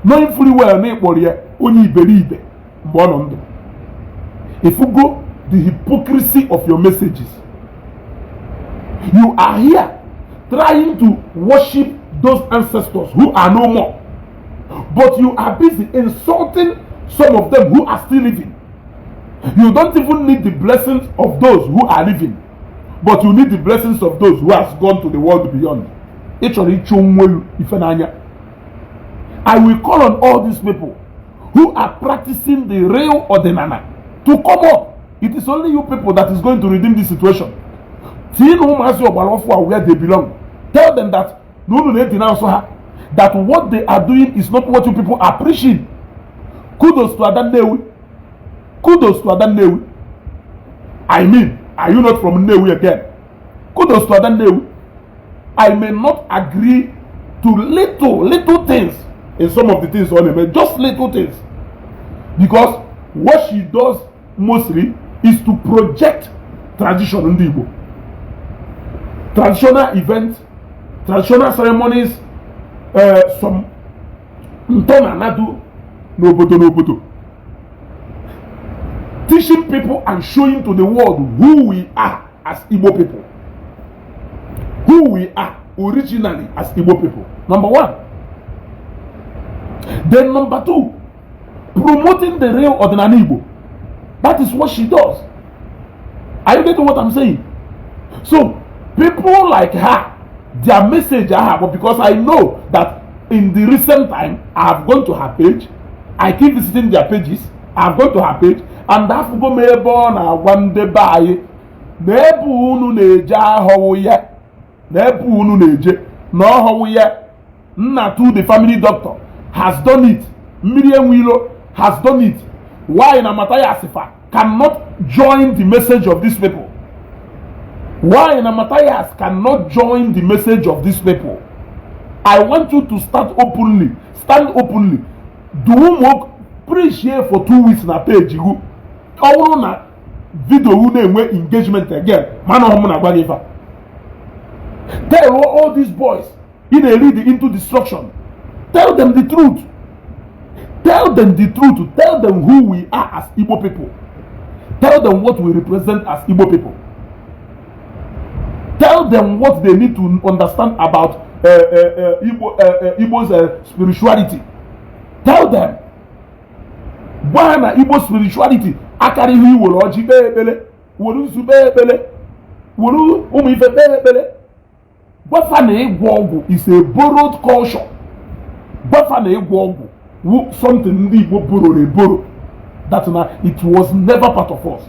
knowing fully well na ịkpọrọ ya onye iberibe mgbe ọ nọ ndụ? If you go the hypocrisy of your messages, you are here trying to worship those ancestors who are no more, but you are busy insulting some of them who are still living. You don't even need the blessings of those who are living, but you need the blessings of those who has gone to the world beyond. Ị chọrọ ịchụ onwe ife n'anya. I will call on all these people who are practicing the real ọdịnala to come up. It is only you people that is going to redeem this situation. Tii na ụmụazị ọgbara ọfụ a where they belong. Tell them that na unu na-edenounce ha, that what they are doing is not what you people are preaching. Kudos to Ada Nnewi. Kudos to Ada Nnewi. I mean, are you not from Nnewi again? Kudos to Ada Nnewi. I may not agree to little little things in some of the things ọ na-eme, just little things, because what she does mostly is to project tradition ndị Igbo, traditional events, traditional ceremonies, some ntọnanadu n'obodo n'obodo, teaching people and showing to the world who we are as Igbo people, who we are originally as Igbo people, number one. Then number two, promoting the real ọdịnala Igbo. That is what she does. Are you getting what I'm saying? So people like her, their message I have, but because I know that in the recent time I have gone to her page, I keep visiting their pages, I have gone to her page and afụgo m ebe ọ na-agwa ndị be anyị na ebe unu na-eje ahọwụ ya, na ebe unu na-eje na ọhọwụ ya. Nna tu, the family doctor, has done it. Mmiri Enweilo has done it. Why na Matthias fa cannot join the message of these people? Why na Matthias cannot join the message of these people? I want you to start openly, stand openly, do ụmụ preach here for 2 weeks na page gị. Ọ bụrụ na video wu na-enwe engagement again, mana ọhụm na-agwa gị ife a. Tell all these boys ị na-lead into destruction, tell them the truth. Tell them the truth. Tell them who we are as Igbo people. Tell them what we represent as Igbo people. Tell them what they need to understand about Igbo's spirituality. Tell them, gwa ha na Igbo spirituality akara ihe iwere ọjị kpee ekpere, were nzu kpee ekpere, were ụmụ ife kpee ekpere. Gwafa na ịgwọ ọgwụ is a borrowed culture. Gwafa na ịgwọ ọgwụ wu something ndị Igbo borrowed eboro, that na it was never part of us.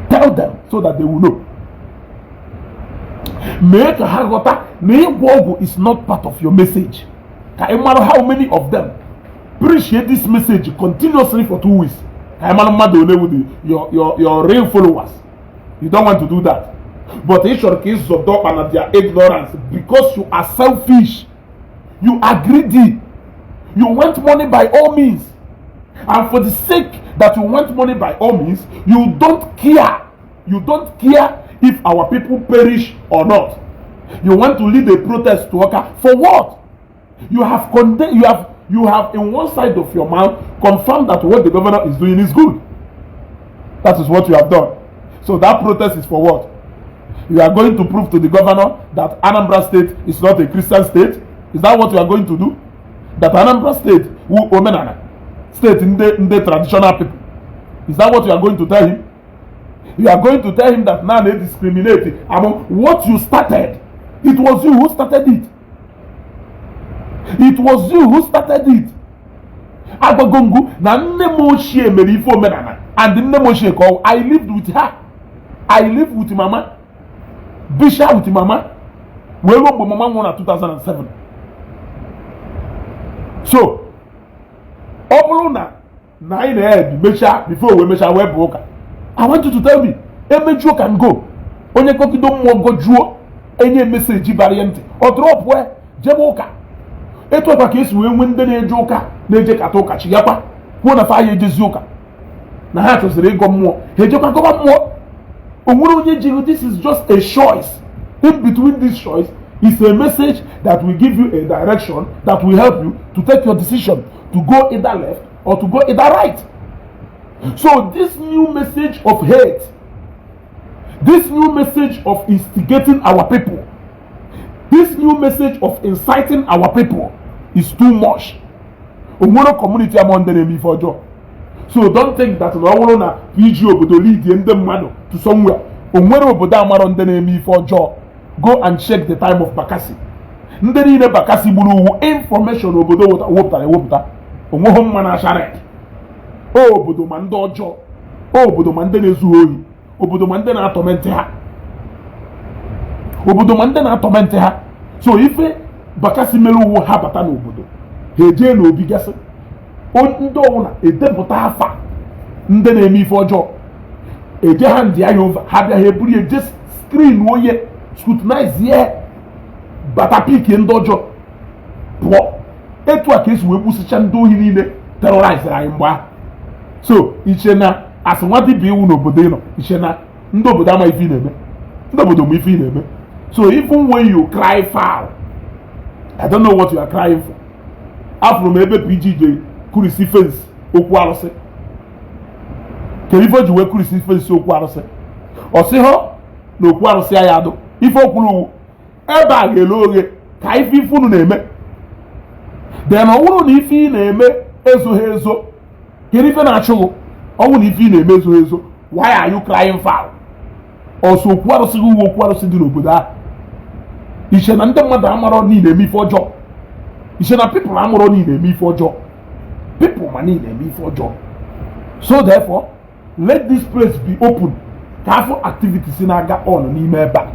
Tell them so that they will know. Mee ka ha ghọta na ịgwọ ọgwụ is not part of your message, ka ị mara how many of them. Preach this message continuously for 2 weeks, ka ị mara mmadụ ole wu your real followers. You don't want to do that, but ị chọrọ ka ị zọdọ ọkpa na their ignorance because you are selfish, you are greedy, you want money by all means. And for the sake that you want money by all means, you don't care, you don't care if our people perish or not. You want to lead a protest to Awka for what? You have condemned, you have in one side of your mouth confirmed that what the governor is doing is good. That is what you have done. So that protest is for what? You are going to prove to the governor that Anambra State is not a Christian state? Is that what you are going to do? That Anambra State wu omenala state, ndị traditional people? Is that what you are going to tell him? You are going to tell him that now they discriminate among what you started? It was you who started it. It was you who started it. Agbagongu na nne m ochie mere ife omenala, and nne m ochie ka ọ. I lived with her. I lived with mama, bisha with mama wee ruo mgbe mama nwụrụ na 2007. So ọ bụrụ na Na anyị na-ebi mechaa before wee mechaa wee bụ ụka. I want you to tell me. Emejuo can go. Onye kọkido mmụọ gojuo, enye message bara ya ntị, ọ drop jebe ụka. Etu ọkwa ka esi wee nwee ndị na-eje ụka, na-eje kata ụka, chigakwa kwuo na fa ya ejezi ụka, na ha chọziri ịgọ mmụọ, ha ejekwa gọba mmụọ. O nwere onye jiri. This is just a choice. In between this choice is a message that will give you a direction that will help you to take your decision to go either left or to go either right. So this new message of hate, this new message of instigating our people, this new message of inciting our people is too much. Onwere community among ndị na-eme ife ọjọọ. So don't think that na ọ bụrụ na PG obodo lead ndị mmadụ to somewhere. Onwere obodo amarọ ndị na-eme ife ọjọọ. Go and check the time of Bakassi. Ndị niile Bakassi gburu uwu information obodo wepụtara ewepụta. Onweghị mma na achara obodo ma ndị ọjọọ, obodo ma ndị na-ezughị ohi, obodo ma ndị na-atọmentị ha, obodo ma ndị na-atọmentị ha. So ife Bakassi mere uwu, ha bata n'obodo, ha ejee n'obi gasị ndị ọbụla, edepụta afa ndị na-eme ife ọjọọ, eje ha ndị ya over. Ha bịa, ha eburu ya eje screen onye, scrutinize ye, bata pick ndị ọjọọ pụọ. Etu a ka esi wee gbusịcha ndị ohi niile terrorize anyị mgbe ahụ. So iche na asị nwa dibịa iwu n'obodo ị nọ, iche na ndị obodo ama ife ị na-eme? Ndị obodo ma ife ị na-eme. So even when you cry foul, I don't know what you are crying for. Afụrụ m ebe PG je kurisi fence okwu arụsị. Kedu ife o ji wee kurisi fence okwu arụsị? Ọ sị hụ na okwu arụsị ya adụ ife okwuru uwu ebe a ga-ele oghe ka ife ife unu na-eme. Then ọ bụrụ na ife ị na-eme ezoghị ezo, kedu ife na-achụghụ? Ọ bụrụ na ife ị na-eme ezoghị ezo, why are you crying foul? Ọsọ okwu arụsị gị uwe okwu arụsị dị n'obodo ahụ. Iche na ndị mmadụ amarọ niile eme ife ọjọọ? Iche na people amarọ niile eme ife ọjọọ? People ma niile eme ife ọjọọ. So therefore, let this place be open ka afọ activities na-aga on n'ime ebe a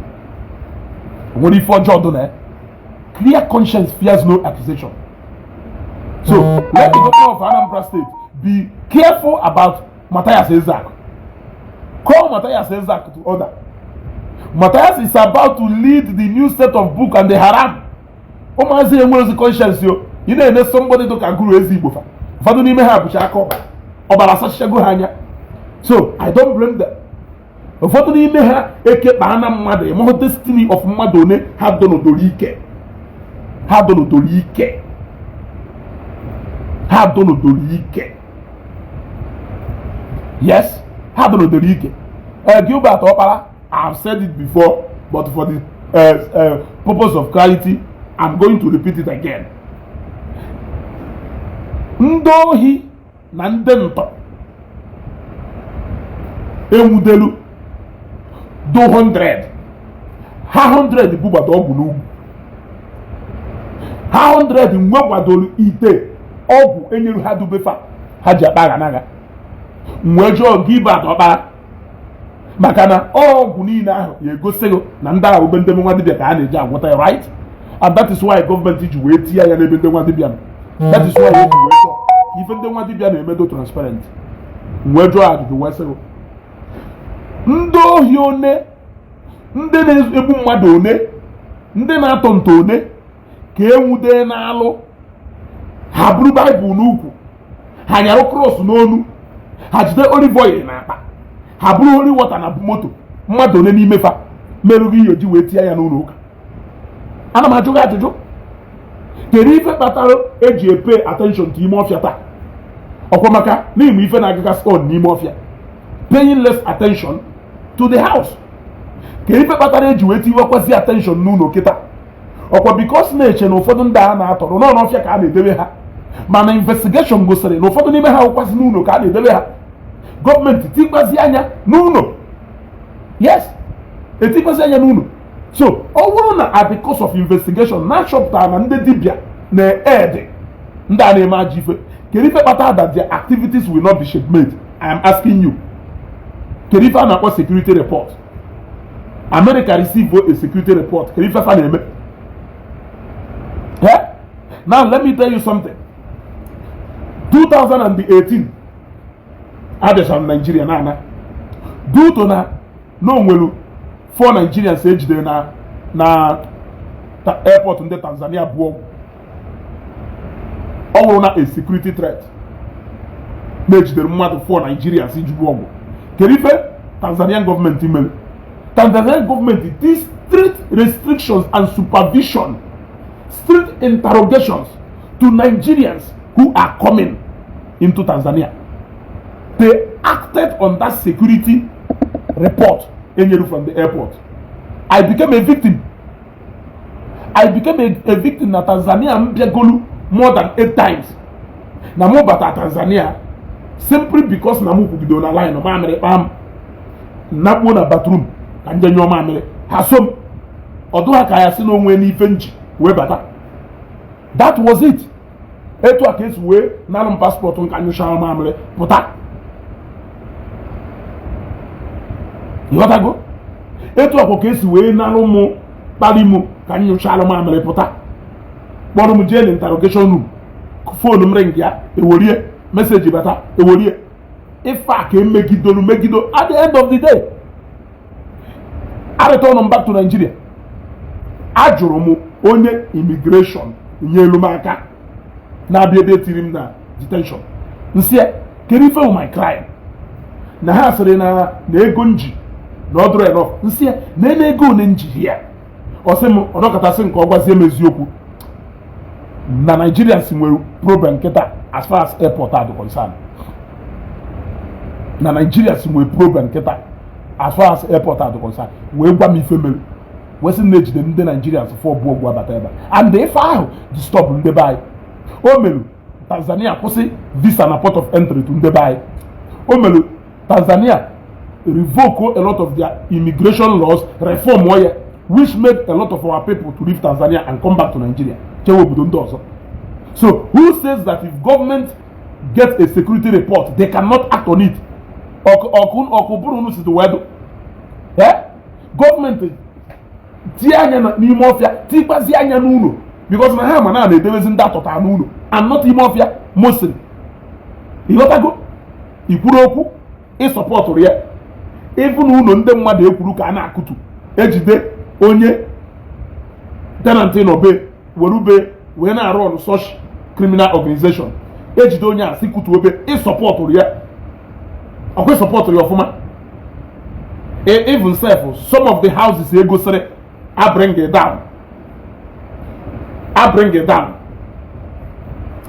nwere ife ọjọọ dị na ya. Clear conscience fears no accusation. So let the governor of Anambra State be careful about Matthias Ezeaku. Call Matthias Ezeaku to order. Matthias is about to lead the new set of book and the haram. Ụmụazị enwerozi conscience yo. Ị na-ene somebody dị ka guru ezi Igbo fa, ụfọdụ n'ime ha bụcha aka ọbara, ọbara asachichago ha anya. So I don't blame them. Ụfọdụ n'ime ha ekekpaa na mmadụ ịmahụ destiny of mmadụ one ha donodoro ike, ha donodoro ike, ha donodoro ike. Yes, ha donodoro ike. Gilbert Okpara, I have said it before, but for the purpose of clarity, I'm going to repeat it again. Ndị ohi na ndị ntọ enwudelu do 100, ha 100 bugbado ọgwụ n'ugwu, ha 100 nwekwadoro ite ọgwụ enyere ha dubefa ha ji akpa agha. Wee jụọ Gilbert Ọkpara, maka na ọgwụ niile ahụ ya egosighị na ndị ahụ be ndị nwa dibịa ka a na-eji agwọta ya, right? And that is why gọọmenti ji wee tinye ya n'ebe ndị nwa dibịa nọ. That is why eji wee chọọ ka ife ndị nwa dibịa na-emedo transparent. Wee jụọ ajụjụ wee sịghị, ndị ohi one, ndị na-egbu mmadụ one, ndị na-atọ nto one ka enwude n'alụ, ha buru Baịbụl n'ukwu, ha nyarụ cross n'onu, ha jide olive oil n'akpa, ha buru holy water na moto, mmadụ one n'ime fa merụghị ihe ji wee tie ya n'ụlọ ụka? Ana m ajụ gị ajụjụ. Kedu ife kpatara eji e-pay attention to ime ọfịa taa? Ọkwa maka n'ime ife na-agagasị on n'ime ọfịa, paying less attention to the house. Kedu ife kpatara eji wee tiwekwazi attention n'ụlọ kịta? Ọkwa because na-eche na ụfọdụ ndị a na-atọrọ nọ n'ọfịa ka a na-edebe ha, mana investigation gosiri na ụfọdụ n'ime ha wụkwasị n'ụlọ ka a na-edebe ha. Gọọmenti tikwazi anya n'ụlọ. Yes, etikwazi anya n'ụlọ. So ọ bụrụ na at the course of investigation na-achọpụtara na ndị dibịa na-ede ndị a na-eme ajọ ife, kedu ife kpatara that their activities will not be checkmate? I am asking you. Kedu ife a na-akpọ security report? America receive a security report, kedu ife fa na-eme? Eh? Now let me tell you something. 2018 Abịachara m Naijiria na-ana due to na onwelu four Nigerians ejidere na airport ndị Tanzania bụ ọgwụ. Ọ bụrụ na a security threat na-ejidere mmadụ four Nigerians ijigbu ọgwụ, kedu ife Tanzanian gọọmenti mere? Tanzanian gọọmenti this strict restrictions and supervision, strict interrogations to Nigerians who are coming into Tanzania. They acted on that security report enyere from the airport. I became a victim. I became a victim na Tanzania. M bịagolu more than eight times na mụ bata Tanzania simply because na mụ kwugidoro na line mamịrị kpam nakpuo na bathroom ka nje nyụọ mamịrị. Ha so m ọdụ ha ka ya si n'onwe n'ife nji wee bata. That was it. Etu a ka esi wee nalụ m passport nka nyụchara mamịrị pụta. Ịghọtago? Etu akwa ka esi wee nalụ mụ kpali mụ ka nyụchara mamịrị pụta, kpọrọ m jee na interrogation room. Phone m ring ya, ewerie message bata, ewerie ife a ka emegidolu megido. At the end of the day, I return m back to Nigeria. Ajụrụ m onye immigration nyelu m aka na-abịa ebe etiri m na detention, nsị ya, kedu ife my crime? Na ha sịrị na ego nji na ọ dụrụ enough. Nsị ya na ene ego one nji ya. Ọ sị m ọnọkọtasị nke ọ gwazie m eziokwu na Nigerians nwere problem nkịta as far as airport are concerned, na Nigerians nwere problem nkịta as far as airport are concerned. Wee gwa m ife mere, wee sị na ejide ndị Nigerians fọ bụ ọgwụ abata ebe a and ife ahụ disturb ndị be anyị. O meru Tanzania kwụsị visa na port of entry to ndị be anyị. O meru Tanzania revoke a lot of their immigration laws, reform ya, which made a lot of our people to leave Tanzania and come back to Nigeria, chewe obodo ndị ọzọ. So who says that if government gets a security report, they cannot act on it? Ọkụ ọkụ bụrụ unu si wee dụ gọọmenti tie anya n'ime ọfịa, tikwazi anya n'ụlọ, because na ha ma na na-edebezi ndị atọta n'ụlọ and not ime ọfịa mostly. Ịghọtago? Ikwuru okwu ịsọpọtụrụ ya, ịfụ na ụlọ ndị mmadụ ekwuru ka a na-akụtu, ejide onye tenant nọ be were ube wee na-arụ ọrụ such criminal organization, ejide onye a si kutu obe, ịsọpọtụrụ ya ọkwa, ịsọpọtụrụ ya ọfụma. Even sef, some of the houses egosiri a bring it down, a bring it down,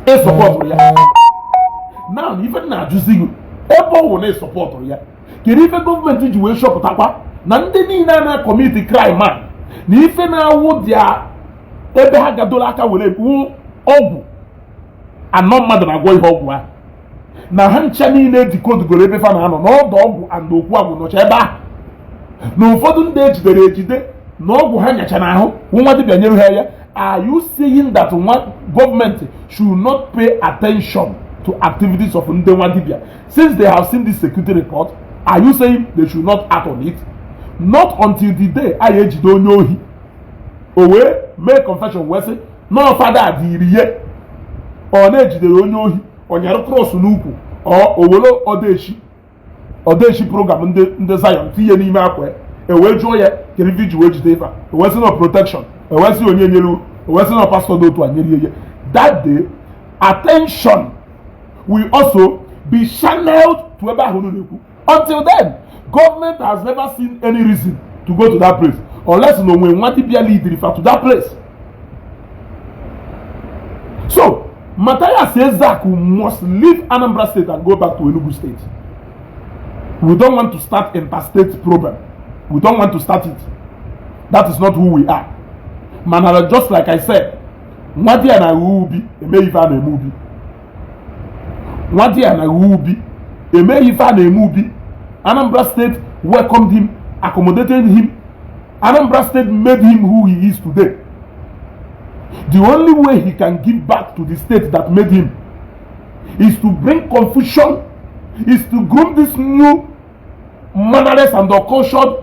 ịsọpọtụrụ ya. Now, ife m na-ajụzi gị, ebe ọ wụ na ịsọpọtụrụ ya, kedu ife gọọmenti ji wee chọpụtakwa na ndị niile a na-acommit crime a na ife na-awụ dia ebe ha gadoro aka were wu ọgwụ anọ mmadụ na-agwọ ihe ọgwụ ahụ, na ha ncha niile dikodugoro ebe fa na-anọ n'ọdụ ọgwụ and okwu agwụ nọcha ebe ahụ, na ụfọdụ ndị ejidere ejide na ọgwụ ha nyacha n'ahụ nwa dibịa nyere ha ya? Are you saying that nwa gọọmenti should not pay attention to activities of ndị nwa dibịa since they have seen this security report? Are you saying they should not act on it? Not until the day a ejide onye ohi, o wee mee confession, wee sị nọọ fada dịrị ihe ọ na-ejidere onye ohi, ọ nyara cross n'ukwu, ọ o were ọdechi ọdechi program ndị Zion tinye n'ime akwa, e wee jụọ ya kedu ife iji wee jide ife a, e wee sị na protection, e wee sị onye nyere, e wee sị na pastor dị otu a nyere ihe. That day, attention will also be channeled to ebe ahụ unu na-ekwu. Until then, government has never seen any reason to go to that place unless na onwe nwa dibịa lead fa to that place. So Matthias Ezeaku must leave Anambra State and go back to Enugu State. We don't want to start interstate problem. We don't want to start it. That is not who we are. Mana just like I said, nwa di ya na-aghọ ubi eme ife a na-eme ubi, nwa di ya na-aghọ ubi eme ife a na-eme ubi. Anambra State welcomed him, accommodated him. Anambra State made him who he is today. The only way he can give back to the state that made him is to bring confusion, is to groom this new mannerless and uncultured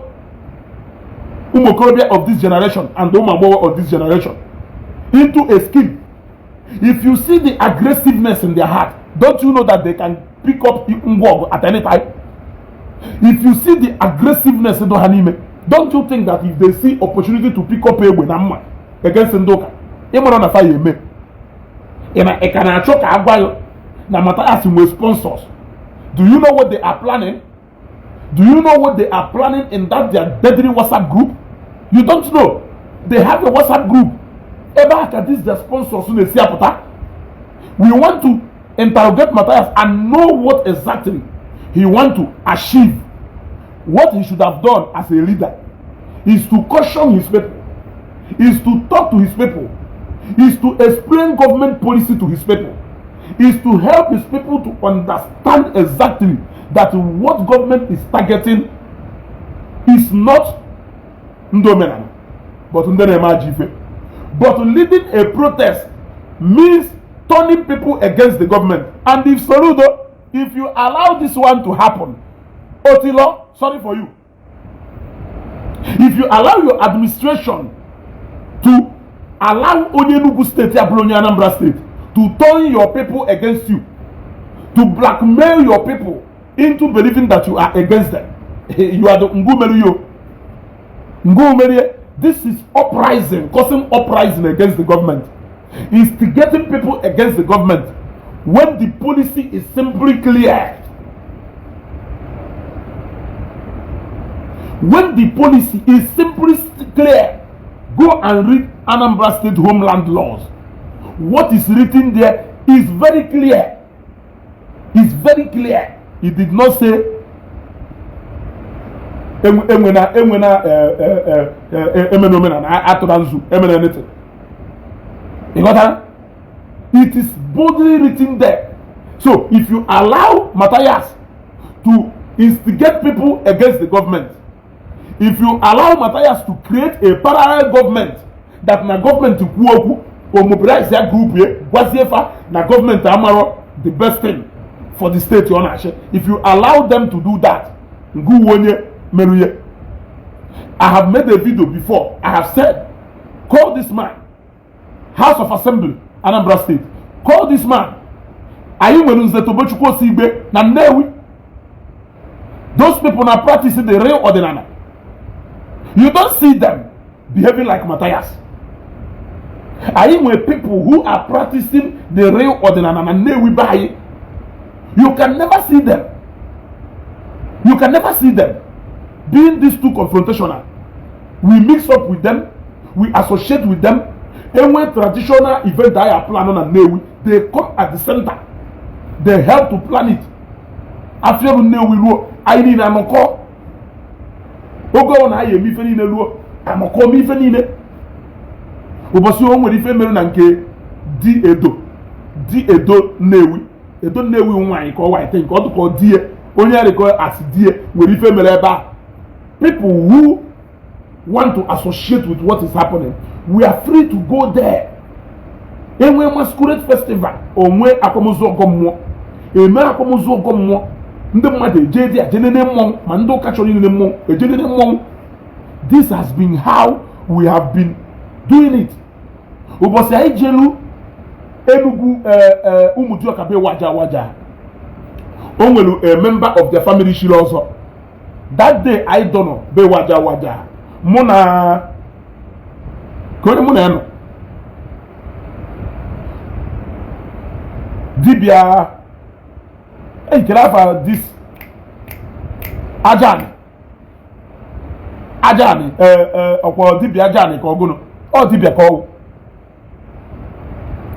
ụmụ okorobịa of this generation and ụmụ agbọghọ of this generation into a scheme. If you see the aggressiveness in their heart, don't you know that they can pick up ngwa ọgụ at any time? If you see the aggressiveness dị ha n'ime, don't you think that if they see opportunity to pick up egbe na mma against ndị ụka, ịmara na fa ya eme? Ị na ị ka na-achọ ka agwa ya na Matthias nwee sponsors? Do you know what they are planning? Do you know what they are planning in that their deadly WhatsApp group? You don't know. They have a WhatsApp group ebe a ka this their sponsors na-esi apụta. We want to interrogate Matthias and know what exactly he want to achieve. What he should have done as a leader is to caution his people, is to talk to his people, is to explain government policy to his people, is to help his people to understand exactly that what government is targeting is not ndị omenala but ndị na-eme ajọ ife. But leading a protest means turning people against the government. And if Soludo, if you allow this one to happen, Otilo, sorry for you. If you allow your administration to allow onye Enugu State abụrụ onye Anambra State to turn your people against you, to blackmail your people into believing that you are against them, you are the ngumeri ngumeri. This is uprising, causing uprising against the government, instigating people against the government when the policy is simply clear. When the policy is simply clear, go and read Anambra State homeland laws. What is written there is very clear. It's very clear. It did not say enwena enwena emena omenala atụra nzu emena anything. You got that? It is boldly written there. So if you allow Matthias to instigate people against the government, if you allow Matthias to create a parallel government that na government kwuo okwu o mobilize ya group ye gwazie fa na government amarọ the best thing for the state ọ na-achị, if you allow them to do that, ngụ onye meruye. I have made a video before. I have said, call this man. House of Assembly, Anambra State, call this man. Anyị nwere Nze Tobechukwu Osigbe na Nnewi. Those people na practice the real ọdịnala. You don't see them behaving like Matthias. Anyị nwere people who are practicing the real ọdịnala na Nnewi be anyị. You can never see them, you can never see them being these too confrontational. We mix up with them, we associate with them. Enwe traditional event anyị plan na Nnewi, they come at the center, they help to plan it. Afiọrụ Nnewi ruo, anyị niile anọkọ. Oge ọ na anyị eme ife niile ruo, anọkọ eme ife niile. Ụbọchị o nwere ife mere na nke di edo, di edo Nnewi, edo Nnewi nwaanyị ka ọ waite nke ọ dụka die onye arịkọ asị die nwere ife mere ebe a. People who want to associate with what is happening, we are free to go there. Enwe masquerade festival, onwe akwamozu ọgọ mmụọ, eme akwamozu ọgọ mmụọ, ndị mmadụ eje dị aje nene mmọnwụ, ma ndị ụka chọrọ inene mmọnwụ eje nene mmọnwụ. This has been how we have been doing it. Ụbọchị anyị jelu Enugu, Ụmụdịọka be waja waja, o nwere a member of their family shiri ọzọ. That day anyị dọnọ be waja waja, mụ na ka onye mụ na ya nọ, dibịa ejikere afa this ajani ajani ọkwa dibịa ajani ka ọgụnụ ọ dibịa ka ọwụ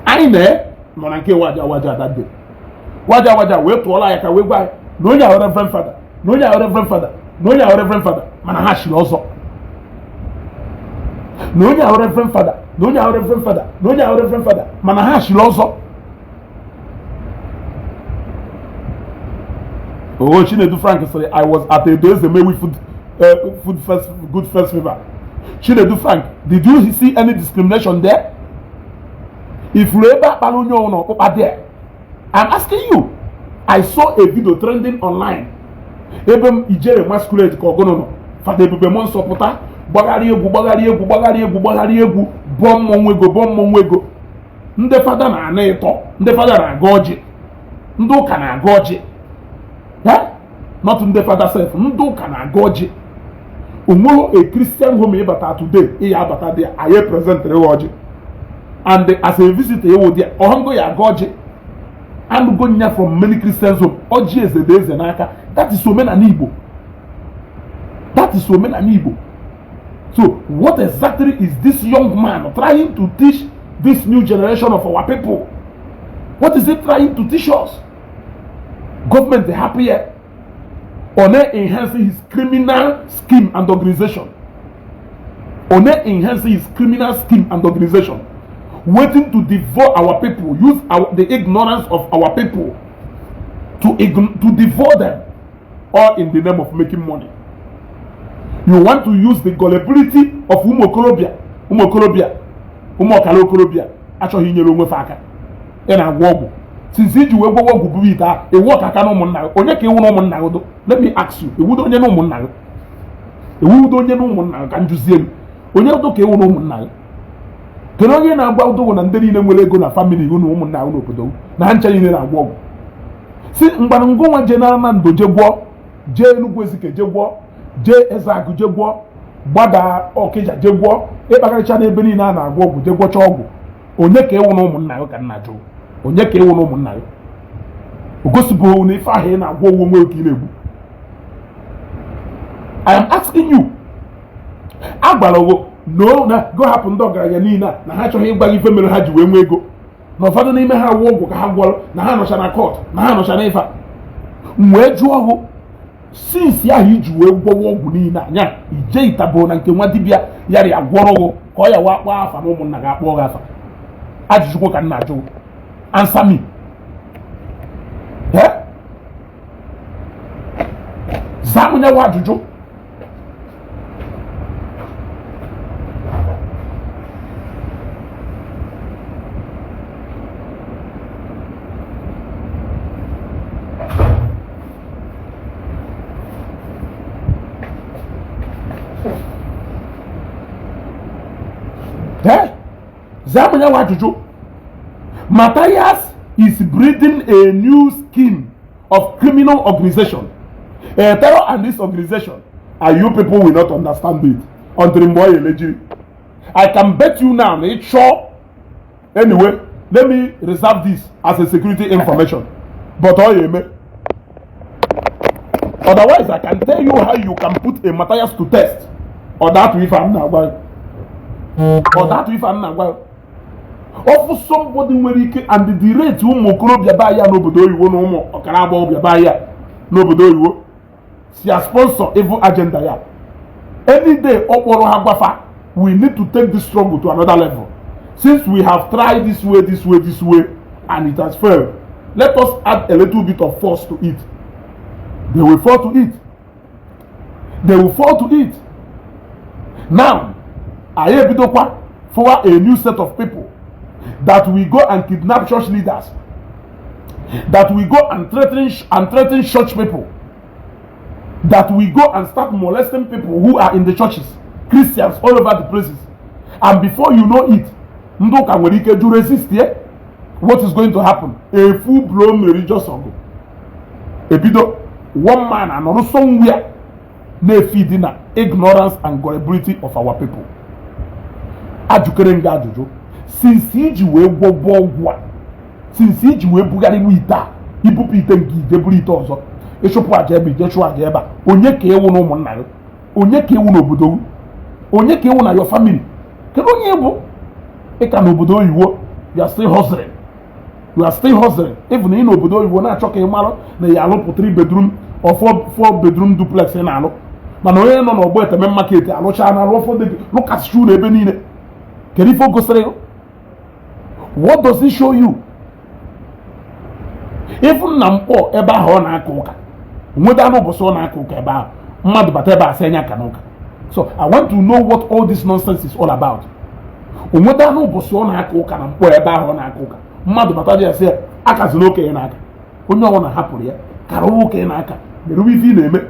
anyị na nọ na nke waja waja that day. Waja waja wee tụọla ya ka wee gwa ya na onye ahụ reverend father, na onye ahụ reverend father, na onye ahụ reverend father, mana ha shiri ọzọ, na onye ahụ reverend father, na onye ahụ reverend father, na onye ahụ reverend father, mana ha shiri ọzọ. Oh, Chinedu Frank sịrị, I was at Edo Ezemewi food fest, good festival. Chinedu Frank, did you see any discrimination there? Ifuru ebe akpara onye ọbụla ọkpụkpa there? I'm asking you. I saw a video trending online ebe m ijere masquerade ka ọgụnụ nọ, Fada Ebube Mmụọ Nsọ pụta gbagharị egwu, gbagharị egwu, gbagharị egwu, gbagharị egwu, bọọ mmọnwụ ego, bọọ mmọnwụ ego. Ndị fada na-ana ịtọ, ndị fada na-aga ọjị, ndị ụka na-aga ọjị. Not ndị fada sef, ndị ụka na-agọ ọjị. Onweghị a Christian home ịbata today, ị ya abata dị anyị presentịrị ọjị, and as a visitor ịwụ dị ọhụngụ ya agọ ọjị. Anụgo nya from many Christians home, ọjị eze dị eze n'aka. That is omenala Igbo. That is omenala Igbo. So what exactly is this young man trying to teach this new generation of our people? What is he trying to teach us? Government happy here ọ na-enhance his criminal scheme and organization. Ọ na-enhance his criminal scheme and organization, waiting to devour our people, use the ignorance of our people to devour them, all in the name of making money. You want to use the gullibility of ụmụ okorobịa, ụmụ okorobịa, ụmụ ọkara okorobịa achọghị inyere onwe fa aka. Ị na-agwọ ọgwụ, since iji wee gwọwa ọgwụ buru ite ahụ ewu ọkaka na ụmụnna gị, onye ka ịwụ na ụmụnna gị do? Let me ask you, ewudo onye na ụmụnna gị? Ewudo onye na ụmụnna gị? Ka njụzie m, onye udo ka ịwụ na ụmụnna gị? Kedu onye na-agba udo na ndị niile nwere ego na family unu, ụmụnna unu, obodo na ha ncha niile na-agwọ ọgwụ? Si mgbanụ ngụnwa jee na Nnamdi jee gwọọ, jee Enugwu Ezike jee gwọọ, jee Ezeagụ jee gwọọ, gbada Ọkịja jee gwọọ, ịkpakarịcha n'ebe niile a na-agwọ ọgwụ jee gwọcha ọgwụ, onye ka ịwụ na ụmụnna gị? Ka nna jụụ, onye ka ịwụ na ụmụnna gị? O gosibụghị na ife ahụ ị na-agwọ onwe onwe ka ị na-egbu. I am asking you. Agwara gị no na go hapụ ndị ọgaranya niile a na ha achọghị ịgwa gị ife mere ha ji wee nwee ego, na ụfọdụ n'ime ha wụ ọgwụ ka ha gwọrọ, na ha nọcha na court, na ha nọcha n'ife a. M wee jụọ hụ, since ahụ iji wee gwọwa ọgwụ niile anya ije ịtabụ na nke nwa dibịa yara ya gwọrọ gụ ka ọ ya wa akpọ afa na ụmụnna gị akpọ gị afa? Ajụjụ ka m na-ajụ, answer me. Eh? Zaa m nyawa ajụjụ. Eh? Zaa m nyawa ajụjụ. Matthias is breeding a new scheme of criminal organization, a terror and this organization, and you people will not understand it until mgbe ọ ya elejiri. I can bet you now na ịchọ. Anyway, let me reserve this as a security information, but ọ ya eme. Otherwise, I can tell you how you can put a Matthias to test. Ọ dat ife m na-agwa gị, ọ dat ife m na-agwa gị, ọfụ somebody nwere ike and the rate ụmụ okorobịa baa ya n'obodo oyibo na ụmụ ọkara agbọghọbịa baa ya n'obodo oyibo si a sponsor evil agenda ya, any day ọ kpọrọ ha gwafa, we need to take this struggle to another level. Since we have tried this way, this way, this way, and it has failed, let us add a little bit of force to it. They will fall to it. They will fall to it. Now anyị ebidokwa for a new set of people that we go and kidnap church leaders, that we go and threaten church people, that we go and start molesting people who are in the churches, Christians all over the places. And before you know it, ndị ụka nwere ike jụ resist ye. What is going to happen? A full blown religious ọgụ ebido. One man anọrọ somewhere na-efeed na ignorance and gullibility of our people. Ajụkere nga ajụjụ, since iji wee gwọgwọ ọgwụ a, since iji wee bugharịwa ite a, ibupụ ite nke ije buru ite ọzọ, ịchụpụ aja ebe, ije chụọ aja ebe a, onye ka ịwụ na ụmụnna gị? Onye ka ịwụ n'obodo gị? Onye ka ịwụ na your family? Kedu onye bụ ịka n'obodo oyibo? You are still hustling, you are still hustling. Even ị n'obodo oyibo na-achọ ka ị mara na ya alụpụ 3 bedroom or 4 bedroom duplex ị na-alụ, mana onye nọ n'ọgbọ eteme market alụcha na alụ ụfọdụ lụkasịcha ụlọ ebe niile. Kedu ife o gosiri gị? What does it show you? Even na mkpọ ebe ahụ ọ na-aka ụka nweta anụ ụbọchị ọ na-aka ụka ebe ahụ, mmadụ bata ebe a sị anya aka n'ụka. So I want to know what all this nonsense is all about. O nweta anụ ụbọchị ọ na-aka ụka na mkpọ ebe ahụ ọ na-aka ụka, mmadụ bata dị ya sị ya akazina okenye na-aka, onye ọbụla hapụrụ ya karịwa okenye na-aka merụwa ife ị na-eme.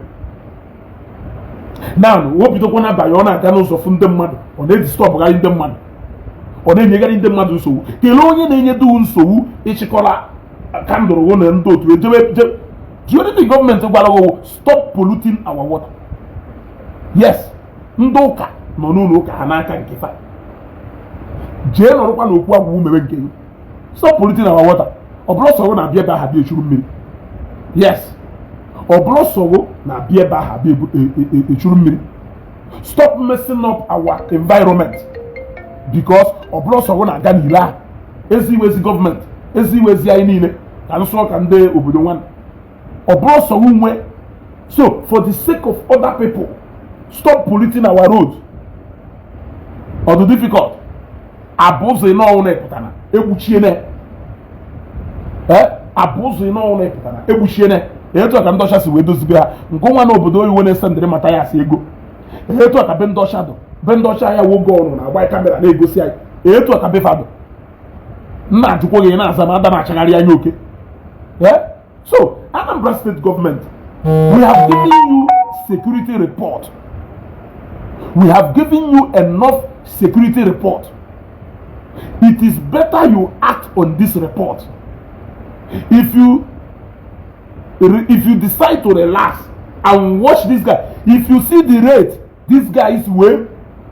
Now o bidokwa n'abalị, ọ na-aga n'ụzọ fụ ndị mmadụ, ọ na-edisturbgharị ndị mmadụ, ọ na-enyegharị ndị mmadụ nsogbu. Kelee onye na-enyedu nsogbu ịchịkọla candle na ndị otu ejebe je The only thing gọọmenti gwara gị, "Stop polluting our water." Yes, ndị ụka nọ n'ụlọ ụka ha n'aka nke fa, jee nọrọkwa n'okwu agwụ mewe nke gị. "Stop polluting our water." Ọ bụrụ sọrọ na-abịa ebe ahụ abịa echuru mmiri. Yes, ọ bụrụ sọrọ na-abịa ebe ahụ abịa echuru mmiri. "Stop messing up our environment," because ọ bụrụ sọrọ na-aga n'ile ahụ. Ezi iwe ezi gọọmenti, ezi iwe ezi anyị niile ka nsọ ka ndị obodo nwanne, ọ bụrụ sọrọ nwe. So for the sake of other people, stop polluting our roads. Ọ dị difficult abụ ụzọ ịnọ na ịpụtara egbuchie abụ ụzọ ịnọ na ịpụtara egbuchie na etu a ka ndị ọcha si wee dozibe ha nke nwa n'obodo oyibo na-esendịrị mata ya asị ego. Etu a ka be ndị ọcha dụ, be ndị ọcha ya woge ọnụ na-agba camera na-egosi anyị etu a ka be fadụ. Nna ajụkwa gị na-aza ma ada na-achagharị anya oke. So Anambra State government, we have given you security report. We have given you enough security report. It is better you act on this report. If you decide to relax and watch this guy, if you see the rate this guy is wey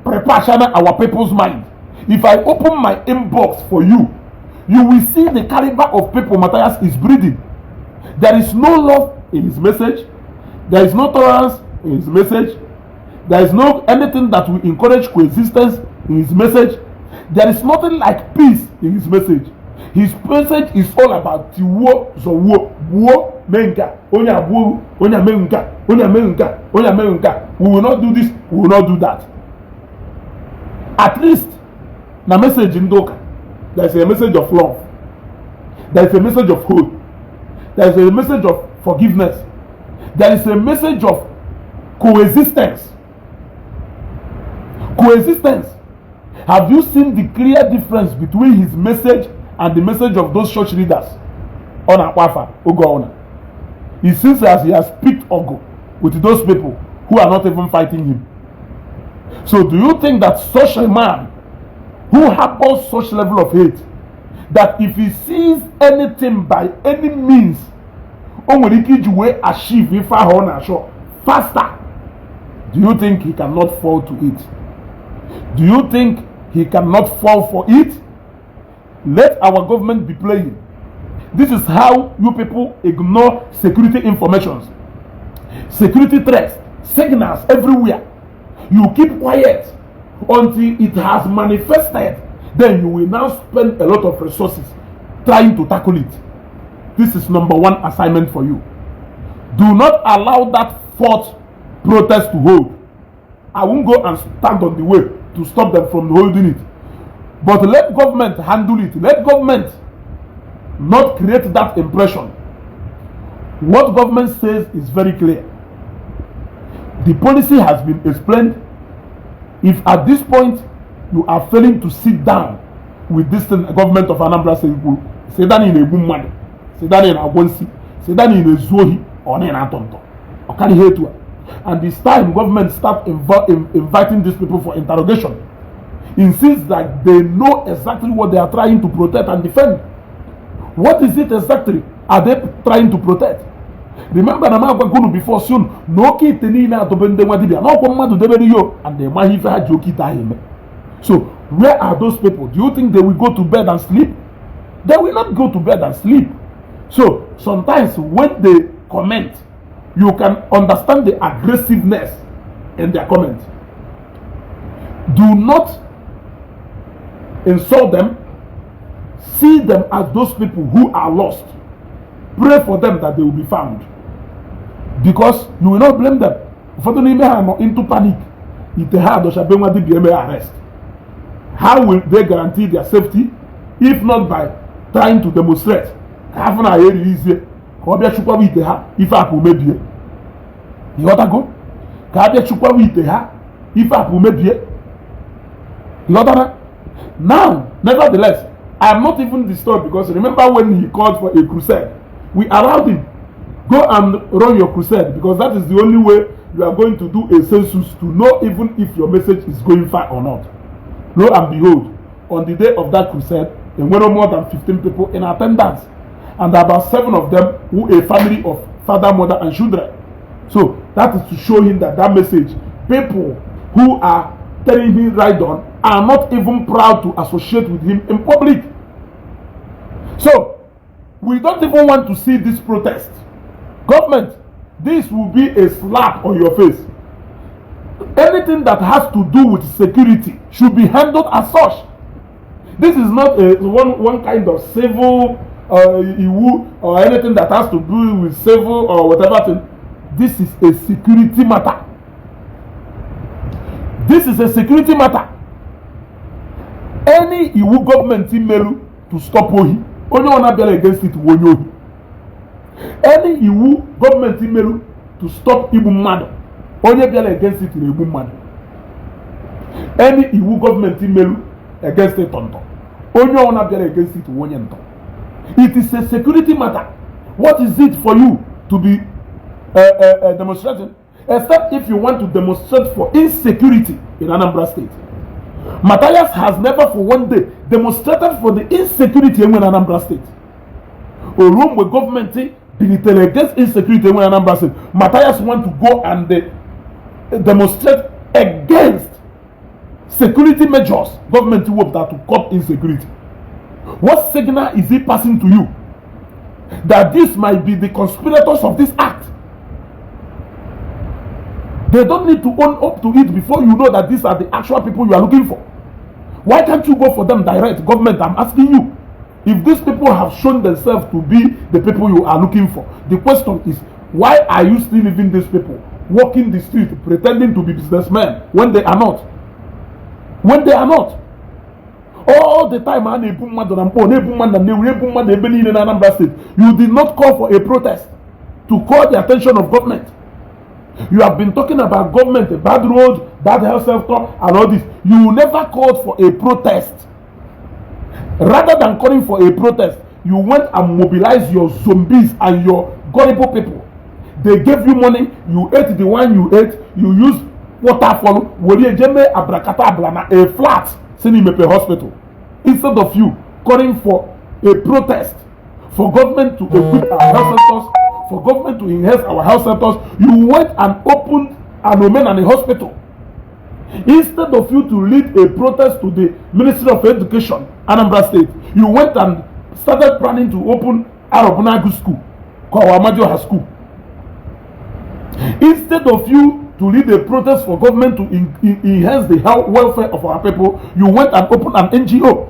prepare channel our people's mind, if I open my inbox for you, you will see the caliber of people Matthias is breeding. There is no love in his message. There is no tolerance in his message. There is no anything that will encourage coexistence in his message. There is nothing like peace in his message. His message is all about tiwuo zọwuo, gbuo, mee nke a, onye agbuo, onye ame nke a, onye ame nke a, onye ame nke a. We will not do this, we will not do that. At least na message ndị ụka, there is a message of love, there is a message of hope, there is a message of forgiveness, there is a message of coexistence. Coexistence. Have you seen the clear difference between his message and the message of those church leaders ọ na-akpọ afa oge ọbụla? It seems as he has picked ọgụ with those people who are not even fighting him. So do you think that such a man who harbors such level of hate, that if he sees anything by any means o nwere ike iji wee achieve ife ahụ ọ na-achọ faster, do you think he cannot fall to it? Do you think he cannot fall for it? Let our government be playing. This is how you people ignore security informations, security threats, signals everywhere. You keep quiet until it has manifested, then you will now spend a lot of resources trying to tackle it. This is number one assignment for you. Do not allow that fourth protest to hold. I won't go and stand on the way to stop them from holding it, but let government handle it. Let government not create that impression. What government says is very clear. The policy has been explained. If at this point you are failing to sit down with this thing, government of Anambra State kwuru sị na ị na-egbu mmadụ, sị na ị na-agwọ nsị, sị na ị na-ezu ohi, ọ na ị na-atọ ntọ, ọ karịghị etu a. And it's time government start inviting these people for interrogation. Insist that they know exactly what they are trying to protect and defend. What is it exactly are they trying to protect? Remember na m agwagonu before soon na oke ite niile adobe ndị nwa dibịa n'ọkwa mmadụ debere ihe and ịmaghị ife ha ji oke ite ahụ eme. So where are those people? Do you think they will go to bed and sleep? They will not go to bed and sleep. So sometimes when they comment, you can understand the aggressiveness in their comment. Do not insult them. See them as those people who are lost. Pray for them that they will be found, because you will not blame them. Ụfọdụ n'ime ha nọ into panic. Ite ha adọchabe nwa dibịa eme arrest. How will they guarantee their safety if not by trying to demonstrate ka ha fụ na ya eriri izie ka ọ bịa chukwawa ite ha ife apụ mebie? Ịghọtago? Ka a bịa chukwawa ite ha ife apụ mebie. Ịghọtara now? Nevertheless, I am not even disturbed, because remember when he called for a crusade, we allowed him. Go and run your crusade, because that is the only way you are going to do a census to know even if your message is going far or not. Lo and behold, on the day of that crusade, there were no more than 15 people in attendance, and about seven of them who a family of father, mother and children. So that is to show him that that message, people who are telling him right on are not even proud to associate with him in public. So we don't even want to see this protest. Government, this will be a slap on your face. Anything that has to do with security should be handled as such. This is not a one kind of civil iwu or anything that has to do with civil or whatever thing. This is a security matter. This is a security matter. Any iwu gọọmenti melu to stop ohi, onye ọ na-abịara against it wụ onye ohi. Any iwu gọọmenti melu to stop igbu mmadụ, onye bịara against it na-egbu mmadụ. Any iwu gọọmenti melu against ịtọ ntọ, onye ọ na-abịara against it wụ onye ntọ. It is a security matter. What is it for you to be demonstrating, except if you want to demonstrate for insecurity in Anambra State? Matthias has never for one day demonstrated for the insecurity enwe na Anambra State. O ruo mgbe gọọmenti bilitere against insecurity enwe na Anambra State, Matthias want to go and demonstrate against security measures gọọmenti wepụtara to curb insecurity. What signal is he passing to you? That this might be the conspirators of this act. They don't need to own up to it before you know that these are the actual people you are looking for. Why can't you go for them direct? Government, I'm asking you. If these people have shown themselves to be the people you are looking for, the question is, why are you still leaving these people walking the street pretending to be businessmen when they are not? When they are not. All the time a na-ebu mmadụ na Nkpor, na-ebu mmadụ na Nnewi, na-ebu mmadụ ebe niile na Anambra State, you did not call for a protest to call the attention of government. You have been talking about government, bad road, bad health sector, and all this. You never called for a protest. Rather than calling for a protest, you went and mobilized your zombies and your gullible people. They gave you money, you ate the one you ate, you used waterfall, were jeme abracadabra na a flat, si n'imepe hospital. Instead of you calling for a protest, for government to equip our health sectors, for government to enhance our health sectors, you went and opened an omenani hospital. Instead of you to lead a protest to the Ministry of Education, Anambra State, you went and started planning to open Arobunagu School, Kawamadioha School. Instead of you to lead a protest for government to enhance the health welfare of our people, you went and opened an NGO.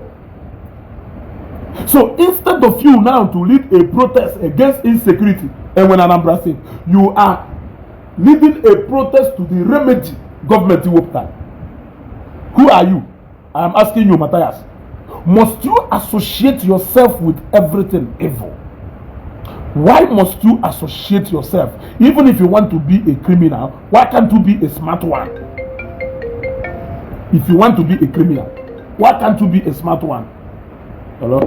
So instead of you now to lead a protest against insecurity and when Anambra State, you are leading a protest to the remedy government wepụtara. Who are you? I am asking you, Matthias. Must you associate yourself with everything evil? Why must you associate yourself? Even if you want to be a criminal, why can't you be a smart one? If you want to be a criminal, why can't you be a smart one? Hello?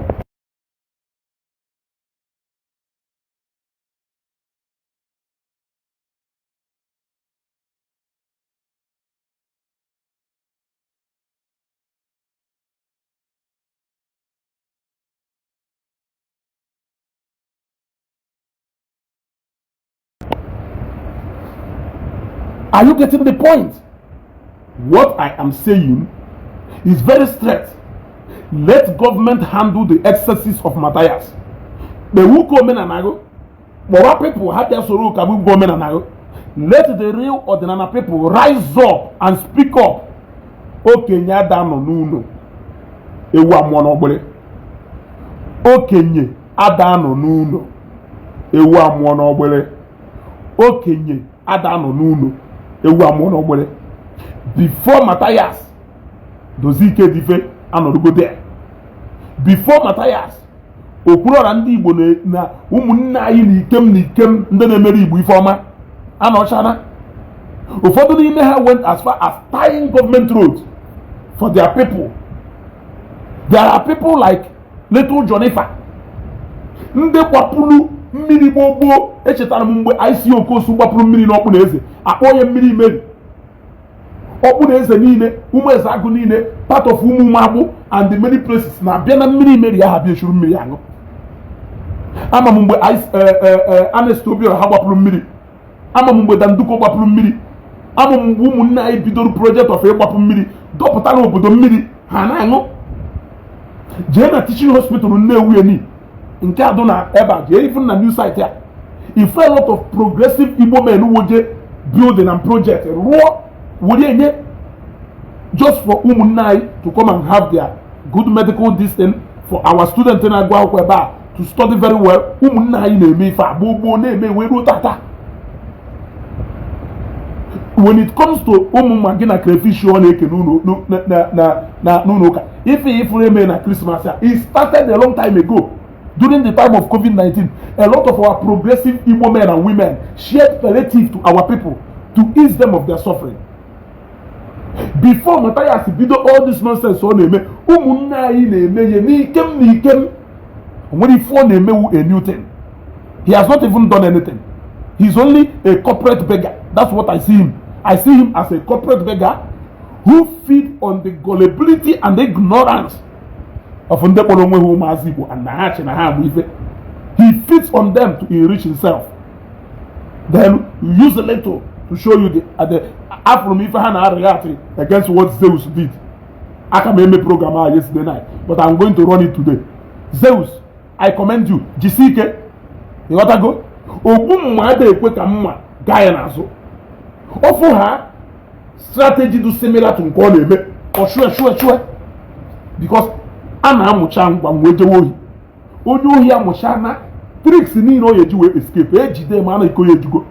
Are you getting the point? What I am saying is very straight. Let government handle the excesses of Matthias. Kpewu omenala gị, kpọwa people ha bịa soro ụka bụ omenala gị. Let the real ọdịnala people rise up and speak up. Okenye ada nọ n'ụlọ ewu amụọ n'ọgbịrị. Okenye ada nọ n'ụlọ ewu amụọ n'ọgbịrị. Okenye ada nọ n'ụlọ ewu amụọ n'ọgbịrị. Before Matthias Dozie Ikedife anọrụgo there. Before Matthias Okwuluọra ndị Igbo na ụmụnne anyị na ikem na ikem ndị na-emere Igbo ife ọma anọchana. Ụfọdụ n'ime ha went as far as tying government roads for their people. There are people like Little Jonifa ndị gbapụrụ mmiri gboo gboo. Echetara m mgbe IC Okosu gbapụrụ mmiri n'ọkpụ na eze, akpọ ya mmiri meri ọkpụ na eze niile, ụmụ eze agụ niile, part of ụmụ ụmụagbụ and the many places na-abịa na mmiri meri ahụ abịa echuru mmiri aṅụ. Ama m mgbe Ernest Obiora ha gbapụrụ mmiri. Ama m mgbe Danduko gbapụrụ mmiri. Ama m mgbe ụmụnne anyị bidoro project of ịgbapụ mmiri, dọpụtara obodo mmiri ha na-aṅụ. Jee na teaching hospital Nnewi eni nke adụ na ebe a, jee even na new site ya, ife a lot of progressive Igbo men woje building and project rụọ were enye just for ụmụnne anyị to come and have their good medical this thing, for our students na-agụ akwụkwọ ebe a to study very well. Ụmụnne anyị na-eme ife a gboo gboo na-eme wee ruo tata. When it comes to ụmụ Maggi na crayfish ọ na-eke n'ụlọ ụka, ife ifuru eme na Christmas a, it started a long time ago during the time of COVID-19. A lot of our progressive Igbo men and women shared palliative to our people to ease them of their suffering. Before Matthias bido all this nonsense ọ na-eme, ụmụnne anyị na-eme ihe n'ikem na ikem. O nwere ife ọ na-emewu a new thing. He has not even done anything. He's only a corporate beggar. That's what I see him. I see him as a corporate beggar who feed on the gullibility and ignorance of ndị kpọrọ onwe ha ụmụazị Igbo and na ha chị na ha amụ ife. He feeds on them to enrich himself, then use a little to show you the afụrụ m ife ha na-react against what Zeus did. Aka m eme program ahụ yesterday night, but I'm going to run it today. Zeus, I commend you. Jisi ike. Ịghọtago? Ogbu mma ada ekwe ka mma gaa ya n'azụ. Ọfụ ha strategy do similar to nke ọ na-eme, ọchụe chụe chụe, because a na-amụcha ngwa wee jewe ohi. Onye ohi amụcha na tricks niile ọ ga-eji wee escape ejide ma a na iko ya ejugo.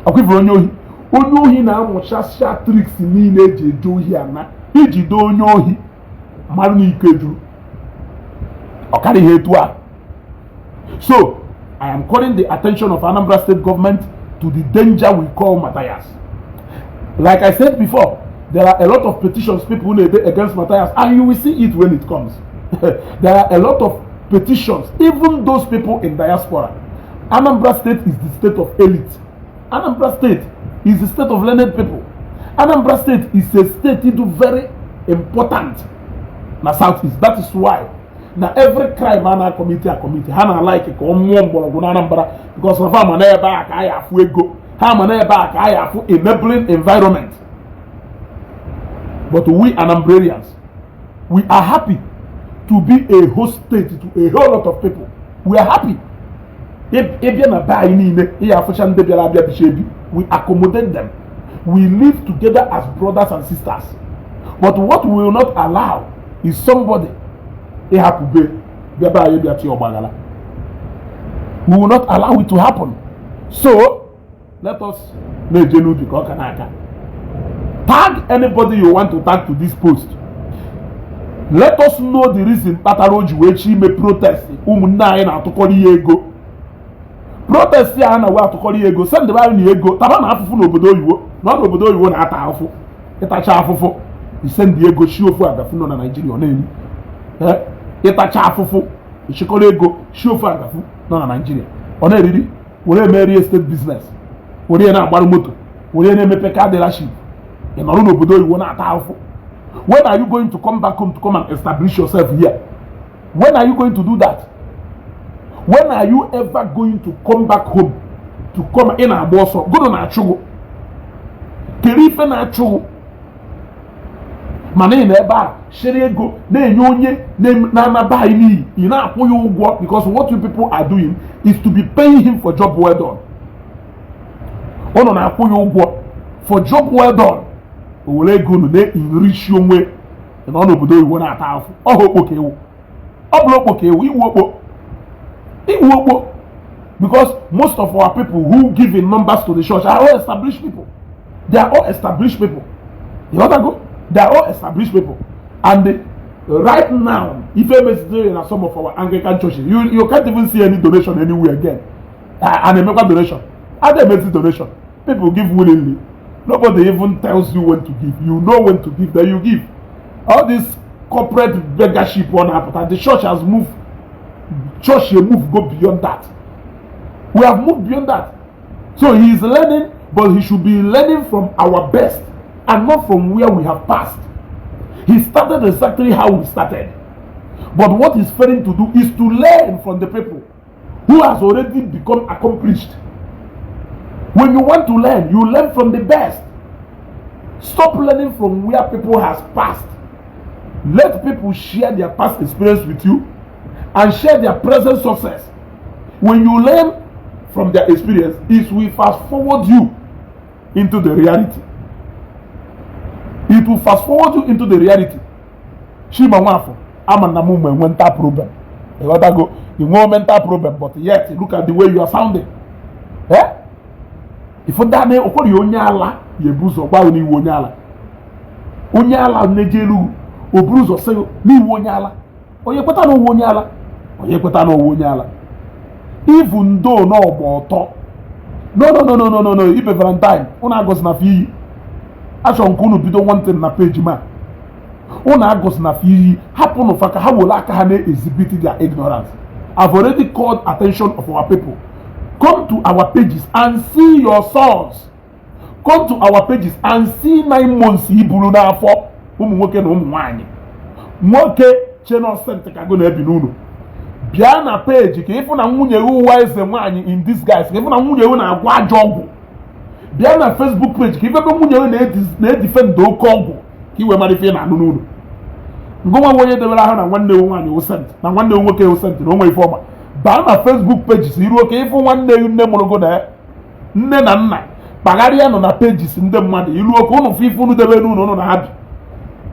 Akwụfere onye ohi, onye ohi na-amụchasịa tricks niile eji eje ohi ana ijide onye ohi mmadụ na iko ejuru ọ karịghị etu a. So I am calling the attention of Anambra State government to the danger we call Matthias. Like I said before, there are a lot of petitions people na-ede against Matthias, and you will see it when it comes. There are a lot of petitions, even those people in diaspora. Anambra State is the state of elite. Anambra State is the state of learned people. Anambra State is a state do very important na Southeast. That is why na every crime a na-acommit acommit, ha na like ka ọ mụọ mgbọrọgwụ na Anambra, because of ha ma na ebe a ka a ya afụ ego, ha ma na ebe a ka a ya afụ enabling environment. But we Anambrarians, we are happy to be a host state to a whole lot of people. We are happy. Ịbịa na be anyị niile, ị afụcha ndị bịara abịa bicha ebi. We accommodate them. We live together as brothers and sisters. But what we will not allow is somebody ịhapụ be bịa be anyị bịa tie ọgbaghara. We will not allow it to happen. So let us na-eje n'ubi ka ọ ka na-aka. Tag anybody you want to tag to this post. Let us know the reason kpatara o ji wee chi ime protest. Ụmụnne anyị na-atụkọrọ ya ego protest ya na wee atụkọrọ ya ego, sendịbe anyị na ego taba na afụfụ n'obodo oyibo na ọ n'obodo oyibo na-ata afụfụ. Ịtacha afụfụ, isendị ego chi ofu agafu nọ na Naijiria ọ na-eri. Ịtacha afụfụ, ịchịkọrọ ego chi ofu agafu nọ na Naijiria ọ na-eriri, were eme real estate business, were ya na-agbarụ moto, were ya na-emepe car dealership. Ị nọrọ n'obodo oyibo na-ata afụfụ. When are you going to come back home to come and establish yourself here? When are you going to do that? When are you ever going to come back home to come? Ị na-agba ọsọ gụnụ na-achụgụ kedu ife na-achụgụ? Mana ị nọ ebe a shiri ego na-enye onye na-anaba anyị n'iyi, ị na-akwụ ya ụgwọ, because what you people are doing is to be paying him for job well done. Ụnụ na-akwụ ya ụgwọ for job well done. O were ego unu na-enrichi onwe nọ n'obodo oyibo na-ata afụ ọha okpo ka ewu. Ọ bụrụ okpo ka ewu, iwu okpo, iwu okpo, because most of our people who give in numbers to the church are all established people. They are all established people. You go, they are all established people. And right now, ife emesitere na some of our Anglican churches, you can't even see any donation anywhere again. And emekwa donation, ada emezi donation. People give willingly. Nobody even tells you when to give. You know when to give, then you give. All this corporate beggarship ọ na-apụta, the church has moved. Church dey move go beyond that. We have moved beyond that. So he is learning, but he should be learning from our best and not from where we have passed. He started exactly how we started, but what he's failing to do is to learn from the people. who has already become accomplished. When you want to learn, you learn from the best. Stop learning from where people has passed. Let people share their past experience with you and share their present success. When you learn from their experience, it will fast forward you into the reality. It will fast forward you into the reality. Chima Nwafọ, ama na m nwe mental problem. Ịghọtago? You nwee mental problem, but yet look at the way you are sounding. Eh? Ifu ndị a na okwere onye ala ya ebu ụzọ gwa n'iwu onye ala. Onye ala na-eje elu o buru ụzọ sị n'iwu onye ala. Onye kweta na owu onye ala. Onye kweta na owu onye ala. Even though na ọgba ọtọ. No, no, no, no, no, no, no. Ibe Valentine, unu agọzi na iyi. Achọrọ nke unu bido one thing na page ma. Unu agọzi na iyi, hapụnụ fa ka ha were aka ha na-exhibit their ignorance. I've already called attention of our people. Come to our pages and see your sons. Come to our pages and see 9 months iburu n'afọ ụmụ nwoke na ụmụ nwanyị. Nwoke chenocent ka go na-ebi n'ụlọ. Bịa na page ka ịfụ na nwunye gị ụwa eze nwaanyị in disguise, ka ịfụ na nwunye gị na-agwọ ajọ ọgwụ. Bịa na Facebook page ka ife ebe nwunye gị na-edefend oke ọgwụ, ka i wee mara ife ị na-anụ n'ụlọ. Ngụnwa nwe onye debere ahụ na nwanne gị nwaanyị wụ saint, na nwanne gị nwoke wụ saint, na onwe ife ọma. Baa na Facebook pages iruo ka ịfụ nwanne gị nne mụrụ gị na nne na nna kpagharịa nọ na pages ndị mmadụ iruo ka ụnụ fụ ife unu debe n'ụlọ ụnụ na ha bi,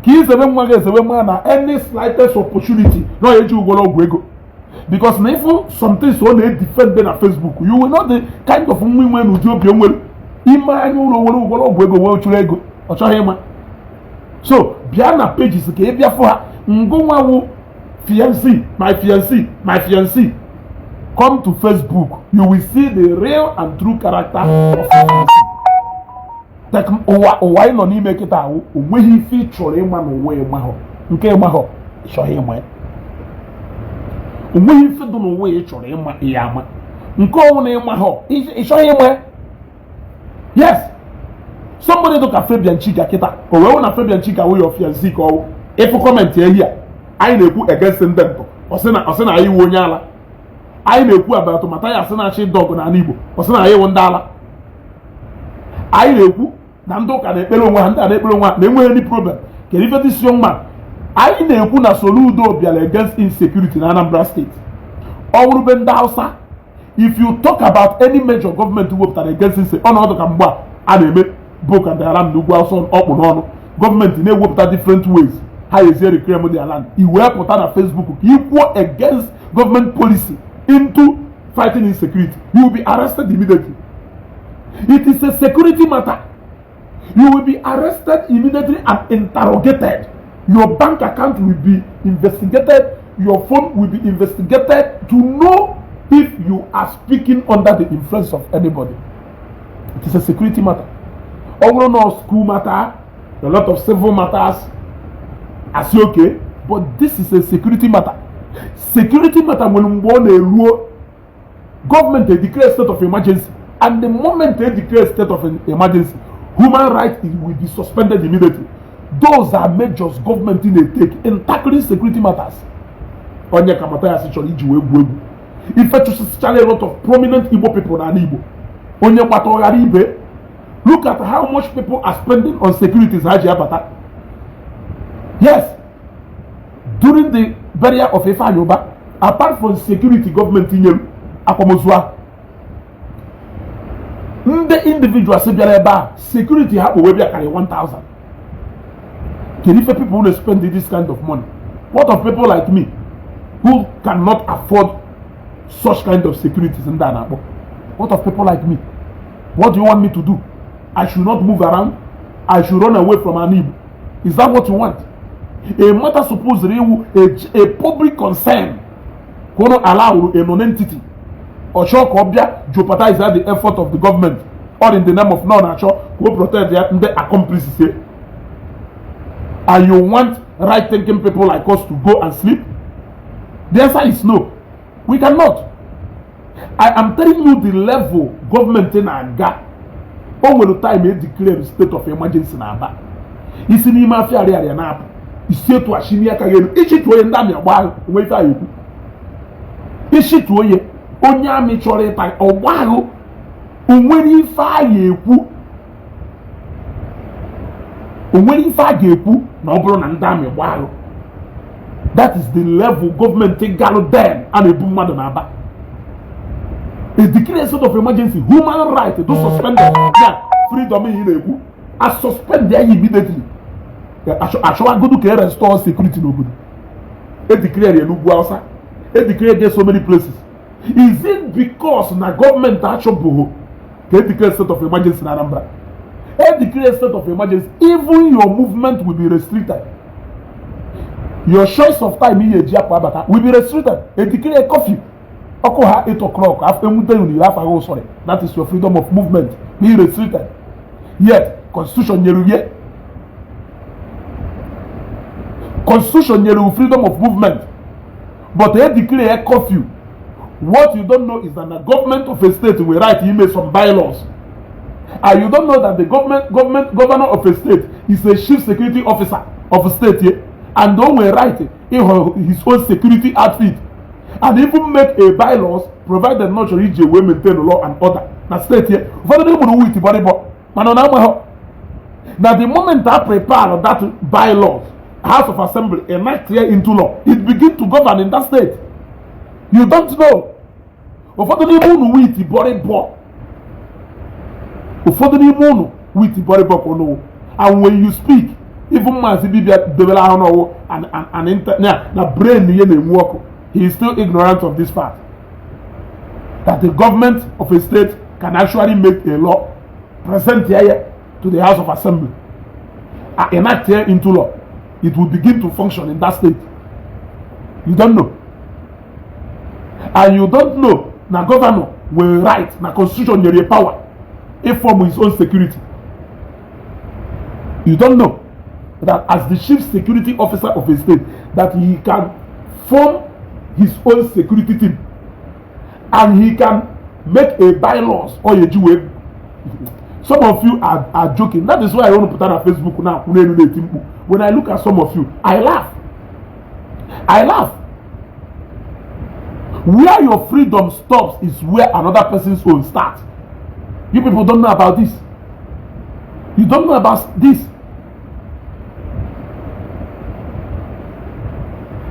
ka izebe nwa gị ezebe nwa na any slightest opportunity na ọ eji ụgwọrọ ọgwụ ego, because na ịfụ something ọ na-edefend na Facebook, you will know the kind of nwa inwe n'ụdị obi o nwere ime anya ụlọ were ụgwọrọ ọgwụ ego wee chụrụ ego ọ chọghị ịma. So bịa na pages ka ị bịa fụ ha. Ngụnwawu fiancé, my fiancé, my fiancé, come to Facebook, you will see the real and true character of fiancé. Ụwa ụwa anyị nọ n'ime kịta ahụ, o nweghị ife ị chọrọ ịma n'ụwa ịmahọ nke ịmahọ ị chọghị ịma ya. O nweghị ife dị n'ụwa ị chọrọ ịma ihe ama nke ọnwụ na ịmahọ ị chọghị ịma ya. Yes, somebody dị ka Fabian Chika kịta, o wee hụ na Fabian Chika wụ your fiancé, ka ọwụ ịfụ comment ehi a anyị na-ekwu against ndị ntọ, ọ sị na anyị wụ onye ala. Anyị na-ekwu about Mathias na-achị dọgụ n'ala Igbo, ọ sị na anyị wụ ndị ala. Anyị na-ekwu na ndị ụka na-ekpere onwe ha, ndị a na-ekpere onwe ha na enweghị any problem. Kedu ife this young man? Anyị na-ekwu na Soludo bịara against insecurity na Anambra State. Ọ bụrụ be ndị Hausa, if you talk about any major gọọmenti wepụtara against insecurity, ọnọdụ ka mgbe a na-eme Boko Haram n'ugwu Hausa ọkpụ n'ọnụ, gọọmenti na-ewepụta different ways ha esi reclaim their land, i wee pụta na Facebook ka ị kwuo against government policy into fighting insecurity, you will be arrested immediately. It is a security matter. You will be arrested immediately and interrogated. Your bank account will be investigated. Your phone will be investigated to know if you are speaking under the influence of anybody. It is a security matter. Ọ bụrụ na school matter, a lot of civil matters asị okay, but this is a security matter. Security matter nwere mgbe ọ na-eruo, gọọmenti declare state of emergency, and the moment they declare state of emergency, human rights will be suspended immediately. Those are measures government na-take in tackling security matters. Onye ka Mathias chọrọ iji wee gbuo egwu ife chụsịchara a lot of prominent Igbo people n'ala Igbo, onye gbata ọghara ibe. Look at how much people are spending on securities ha ji abata. Yes, during the burial of Ifeanyi Uba, apart from security gọọmenti nyere akwamozu ahụ, ndị individuals bịara ebe a, security ha kpowe bịa karị 1000. Kedu ife people na spend this kind of money? What of people like me who cannot afford such kind of securities ndị a na-akpọ? What of people like me? What do you want me to do? I should not move around? I should run away from an Igbo? Is that what you want? A matter supposed iwu a public concern ka unu allow a non-entity ọchọ ka ọ bịa jeopardize the effort of the government, all in the name of nọ na-achọ ka o protect ya ndị accomplices, and you want right thinking people like us to go and sleep? The answer is no, we cannot. I am telling you the level government na-aga. O nwere time e declare state of emergency na Aba, isi n'ime afịa arịarịa na-apụ, isi etu achini aka gị elu, ichituo onye ndị amị agba onwe ife anyị ekwu, ichituo onye Onye army chọrọ ịta ọgbahụ, onwere ife a ga-ekwu, onwere ife a ga-ekwu na ọ bụrụ na ndị army gbahụ. That is the level gọọmenti galụ then a na-ebu mmadụ n'Aba. A declare state of emergency, human right do suspended ya. Freedom ị na-ekwu, a suspend ya immediately. Achọwagodu ka e restore security n'obodo. E declare ya n'ugwu Hausa, e declare ya so many places. Is it because na gọọmenti achọbụghị ka e declare state of emergency na Anambra? E declare state of emergency, even your movement will be restricted. Your choice of time ihe eji apụ abata will be restricted. E declare curfew, ọkụ ha 8 o'clock, enwute unu afọ ahụ sorry, that is your freedom of movement be restricted. Yet constitution nyere ye, constitution nyere you freedom of movement, but e declare curfew. What you don't know is that the government of a state will write email some bylaws, and you don't know that the government governor of a state is a chief security officer of a state here, and don't will write his own security outfit and even make a bylaws, provided not chọrọ iji wee maintain law and order na state here. Ụfọdụ ndị mụrụ wit bọrịbọ mana ọ na-amaghọ na the moment I prepare that bylaws, House of Assembly enact here into law, it begin to govern in that state. You don't know. Ụfọdụ n'ime unu wit bọrịbọ, ụfọdụ n'ime unu wit bọrịbọ ka unu. And when you speak, even Maazị Bibia debere ahụ n'ọwụ and na brain ihe na-enwu ọkụ, he is still ignorant of this fact that the government of a state can actually make a law, present here to the House of Assembly, enact here into law, it will begin to function in that state. You don't know. And you don't know na governor will write na constitution nyere power form his own security. You don't know that as the chief security officer of a state, that he can form his own security team and he can make a bylaws or a way. Some of you are joking. That is why I want to put on Facebook now. When I look at some of you, I laugh. I laugh. Where your freedom stops is where another person's own starts. You people don't know about this. You don't know about this.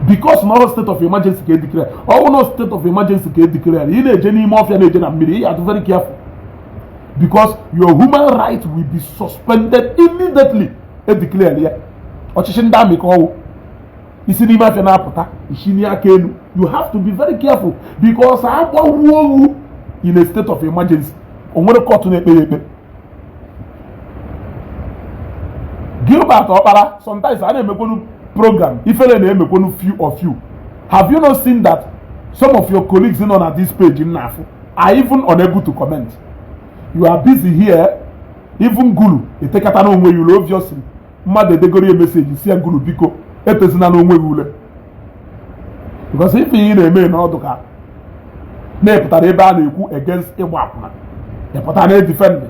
Because no state of emergency ka declare, or no state of emergency ka declare, ị na-eje n'ime ọfịa, na-eje na mmiri, you have to very careful, because your human right will be suspended immediately. E declare ya ọchịchị ndị army ka ọwụ isi n'ime afịa na-apụta isi n'aka elu. You have to be very careful, because agbawuo owu in a state of emergency, o nwere court na-ekpe ya ekpe. Gilbert Okpara, sometimes a na-emekwenu program ifele na-emekwenu few of you. Have you not seen that some of your colleagues nọ na this page nna-afụ are even unable to comment? You are busy here. Even Gulu etekata n'onwe ya ule. Obviously mmadụ edegoro ya message si ya, Gulu, biko etezina n'onwe ya ule, because ife ị na-eme n'ọdụ ka na-epụtara ebe a na-ekwu against ịgba akwụna, ịpụta na edefend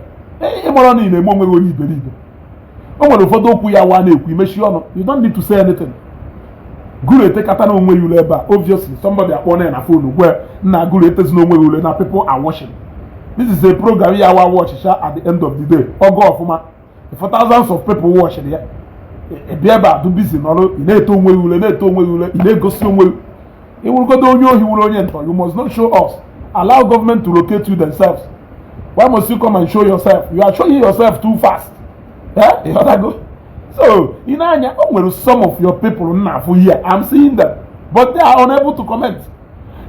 ịmara na ị na-eme onwe gị onye iberibe. O nwere ụfọdụ okwu ya wa na-ekwu imechi ọnụ. You don't need to say anything. Guru etekata na onwe ya ule ebe a. Obviously somebody akpọ na phone gwe nna Guru etezina onwe ya ule na people are watching. This is a program ya wa watch sha. At the end of the day, ọgụ ọfụma for thousands of people watch ya. Bịa ebe a dụ busy nọrọ, ị na-eto onwe ya ule, na-eto onwe ya ule, ị na-egosi onwe ya. Ịwụrụgodo onye ohi, wụrụ onye ntọ, you must not show us. Allow government to locate you themselves. Why must you come and show yourself? You are showing yourself too fast. Ịghọtago? So ị na-anya, o nwere some of your people nna-afụ here, I'm seeing them, but they are unable to comment,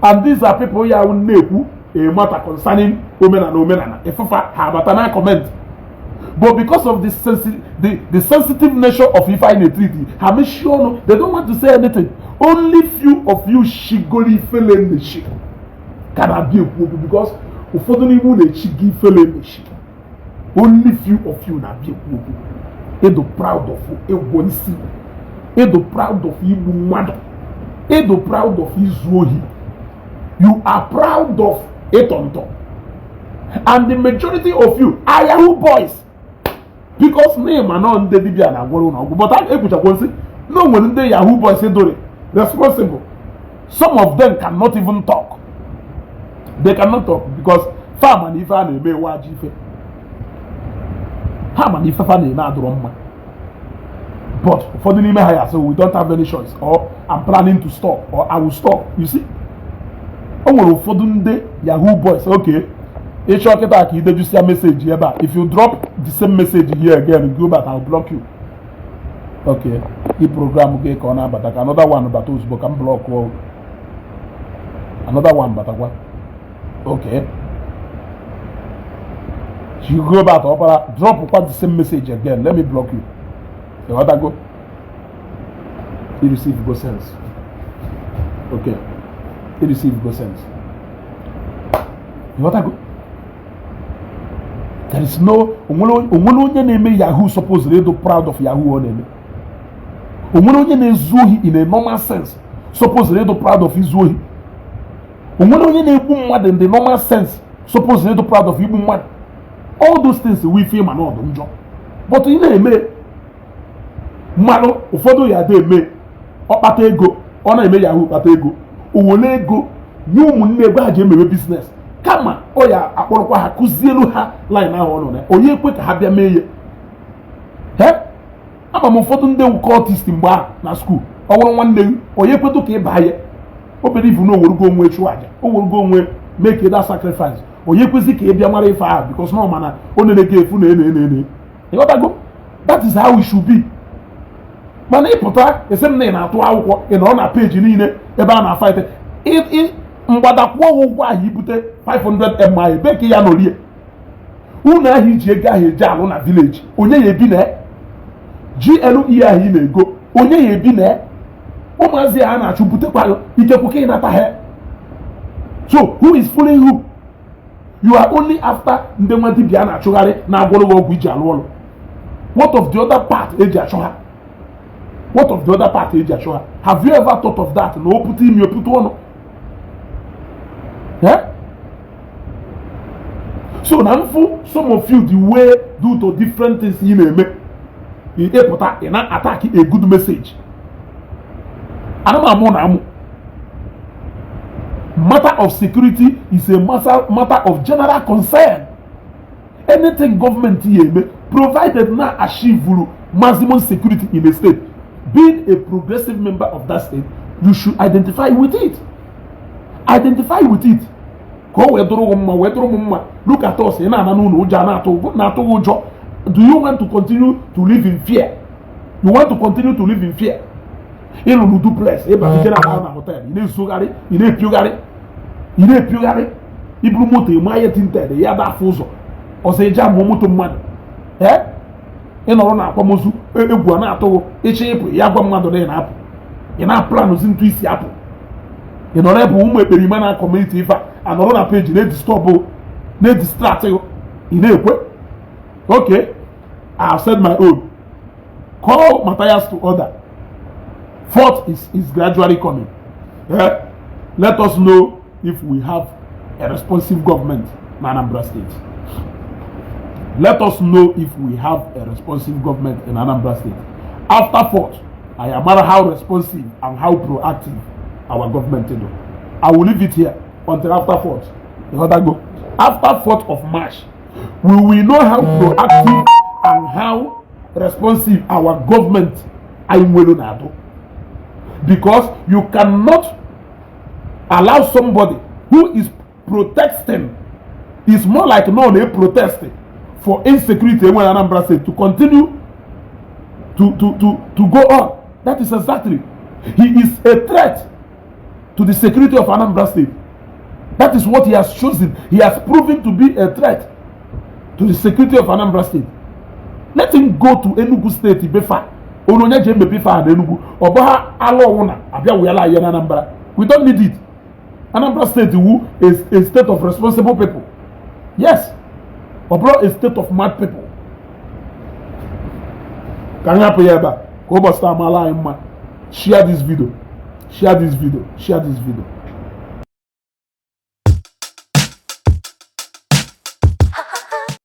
and these are people ya na-ekwu a matter concerning omenala omenala ịfụfa ha abata na comment, but because of the sensitive nature of ife anyị na-etreat, ha mechie ọnụ. They don't want to say anything. Only few of you shigoro ifele mechi ka na-abịa ekwu okwu, because ụfọdụ n'ime unu echigo ifele mechi. Only few of you na-abịa ekwu okwu. Ịdụ proud of ịgwọ isi, ịdụ proud of igbu mmadụ, ịdụ proud of izu ohi, you are proud of ịtọ ntọ, and the majority of you are Yahoo boys, because na ịma nọ ndị dibịa na-agwọrọ ụlọ ọgwụ. But ekwuchakwa nsị na o nwere ndị Yahoo boys dore responsible. Some of them cannot even talk. They cannot talk because fa ma na ife a na-eme ewe ajọ ife. Ha ma na ife fa na-eme adụrọ mma, but ụfọdụ n'ime ha ya sị, "We don't have any choice," or "I'm planning to stop," or "I will stop." You see, o nwere ụfọdụ ndị yahoo boys. Okay, ịchọ kịta ka idejusia message ebe a. If you drop the same message here again, go back, I'll block you. Okay, i program gị ka ọ na-abata, ka another one bata ozugbo ka m block another one batakwa. Okay, you go back, ọkpara drop kwa the same message again, let me block you. Ịghọtago? You receive go sense. Okay, you receive go sense. Ịghọtago? There is no onwere onye na-eme yahoo supposed ịdụ proud of yahoo ọ na-eme. Onwere onye na-ezu ohi in a normal sense supposed ịdụ proud of izu ohi. Onwere onye na-egbu mmadụ in the normal sense supposed ịdụ proud of igbu mmadụ. All those things wụ ife ịma na ọdụ njọ, but ị na-eme mmadụ. Ụfọdụ ya ada eme ọkpata ego, ọ na-eme yahoo kpata ego, o were ego nye ụmụnne ego ha ji emewe business, kama ọ ya akpọrọkwa ha kụzielu ha line ahụ ọ nọ na onye ekwe ka ha bịa mee ihe. He ama m ụfọdụ ndị cultist mgbe ahụ na school. Ọ bụrụ nwanne gị, onye ekwetụ ka ị baa ya, o believe na owerugo onwe chụọ aja, o werugo onwe make that sacrifice. Onye kwesị ka ị bịa mara ife ahụ because na ọ mana o nene gị efu na ene ene ene. Ịghọtago? That is how it should be. Mana ịpụta esi m na ị na-atụ akwụkwọ, ị nọrọ na peji niile ebe a na-afight mgbadakwụọ ụgwọ ahụ, ibute 500 m ahụ, ebe ka ya nọrie unu ahụ iji ego ahụ eji alụ na village, onye ya ebi na GLE ahụ ị na-ego, onye ya ebi na ụmụazị a na-achụ butekwa ikekwe ka ịnata ha. So who is fooling who? You are only after ndị nwa dibịa na-achụgharị na-agwọrọ gị ọgwụ iji alụ ọrụ. What of the other part eji achụ ha? What of the other part eji achụ ha? Have you ever thought of that, na opụta imi, opụta ọnụ? Eh? So na mfu some of you, the way due to different things ị na-eme, ịpụta ị na-attack a good message. Ana m amụ na amụ. Matter of security is a matter of general concern. Anything government ya eme, provided na achieve maximum security in a state, being a progressive member of that state, you should identify with it, identify with it, ka o wee dụrụ gị mma, wee dụrụ m mma. Look at us. Ị na-ana n'ụlọ, ụjọ a na-atụ gị ụjọ. Do you want to continue to live in fear? You want to continue to live in fear? Ịlụrụ duplex, ịbata na na hotel, ị na-esogharị, ị na-epiogharị, ị na-epiogharị. Iburu moto eme ahịa tinted ya da afọ ụzọ ọzọ, eji amụọ moto mmadụ. Ee, ị nọrọ na akwamozu, egwu a na-atụghị ịchọ ịpụ, ya gwa mmadụ na ị na-apụ, ị na-aplanụzi ntụ isi apụ. Ị nọrọ ebe ụmụ ekperima na community ife a anọrọ na peji na-edisturb, na-edistract, ị na-ekwe. Okay, I have said my own. Call Matthias to order. Fourth is gradually coming. Eh? Let us know if we have a responsive government in Anambra State. Let us know if we have a responsive government in Anambra State. After fourth, I am how responsive and how proactive our government is. I will leave it here until after fourth. You got go. After 4th of March, we will know how proactive and how responsive our government anyị nwere na-adụ, because you cannot allow somebody who is protesting, is more like no na protest for insecurity enwere Anambra State, to continue to go on. That is exactly, he is a threat to the security of Anambra State. That is what he has chosen. He has proven to be a threat to the security of Anambra State. Let him go to Enugu State befa onu onye ji emepe ife a na Enugu. Ọ bụ ha ala ọwụna abịa wụyala anyị na Anambra. We don't need it. Anambra State wu a state of responsible people, yes, ọ bụrụ a state of mad people. Ka anyị hapụ ya ebe a, ka ụbọchị taa maala anyị mma. Share this video, share this video, share this video.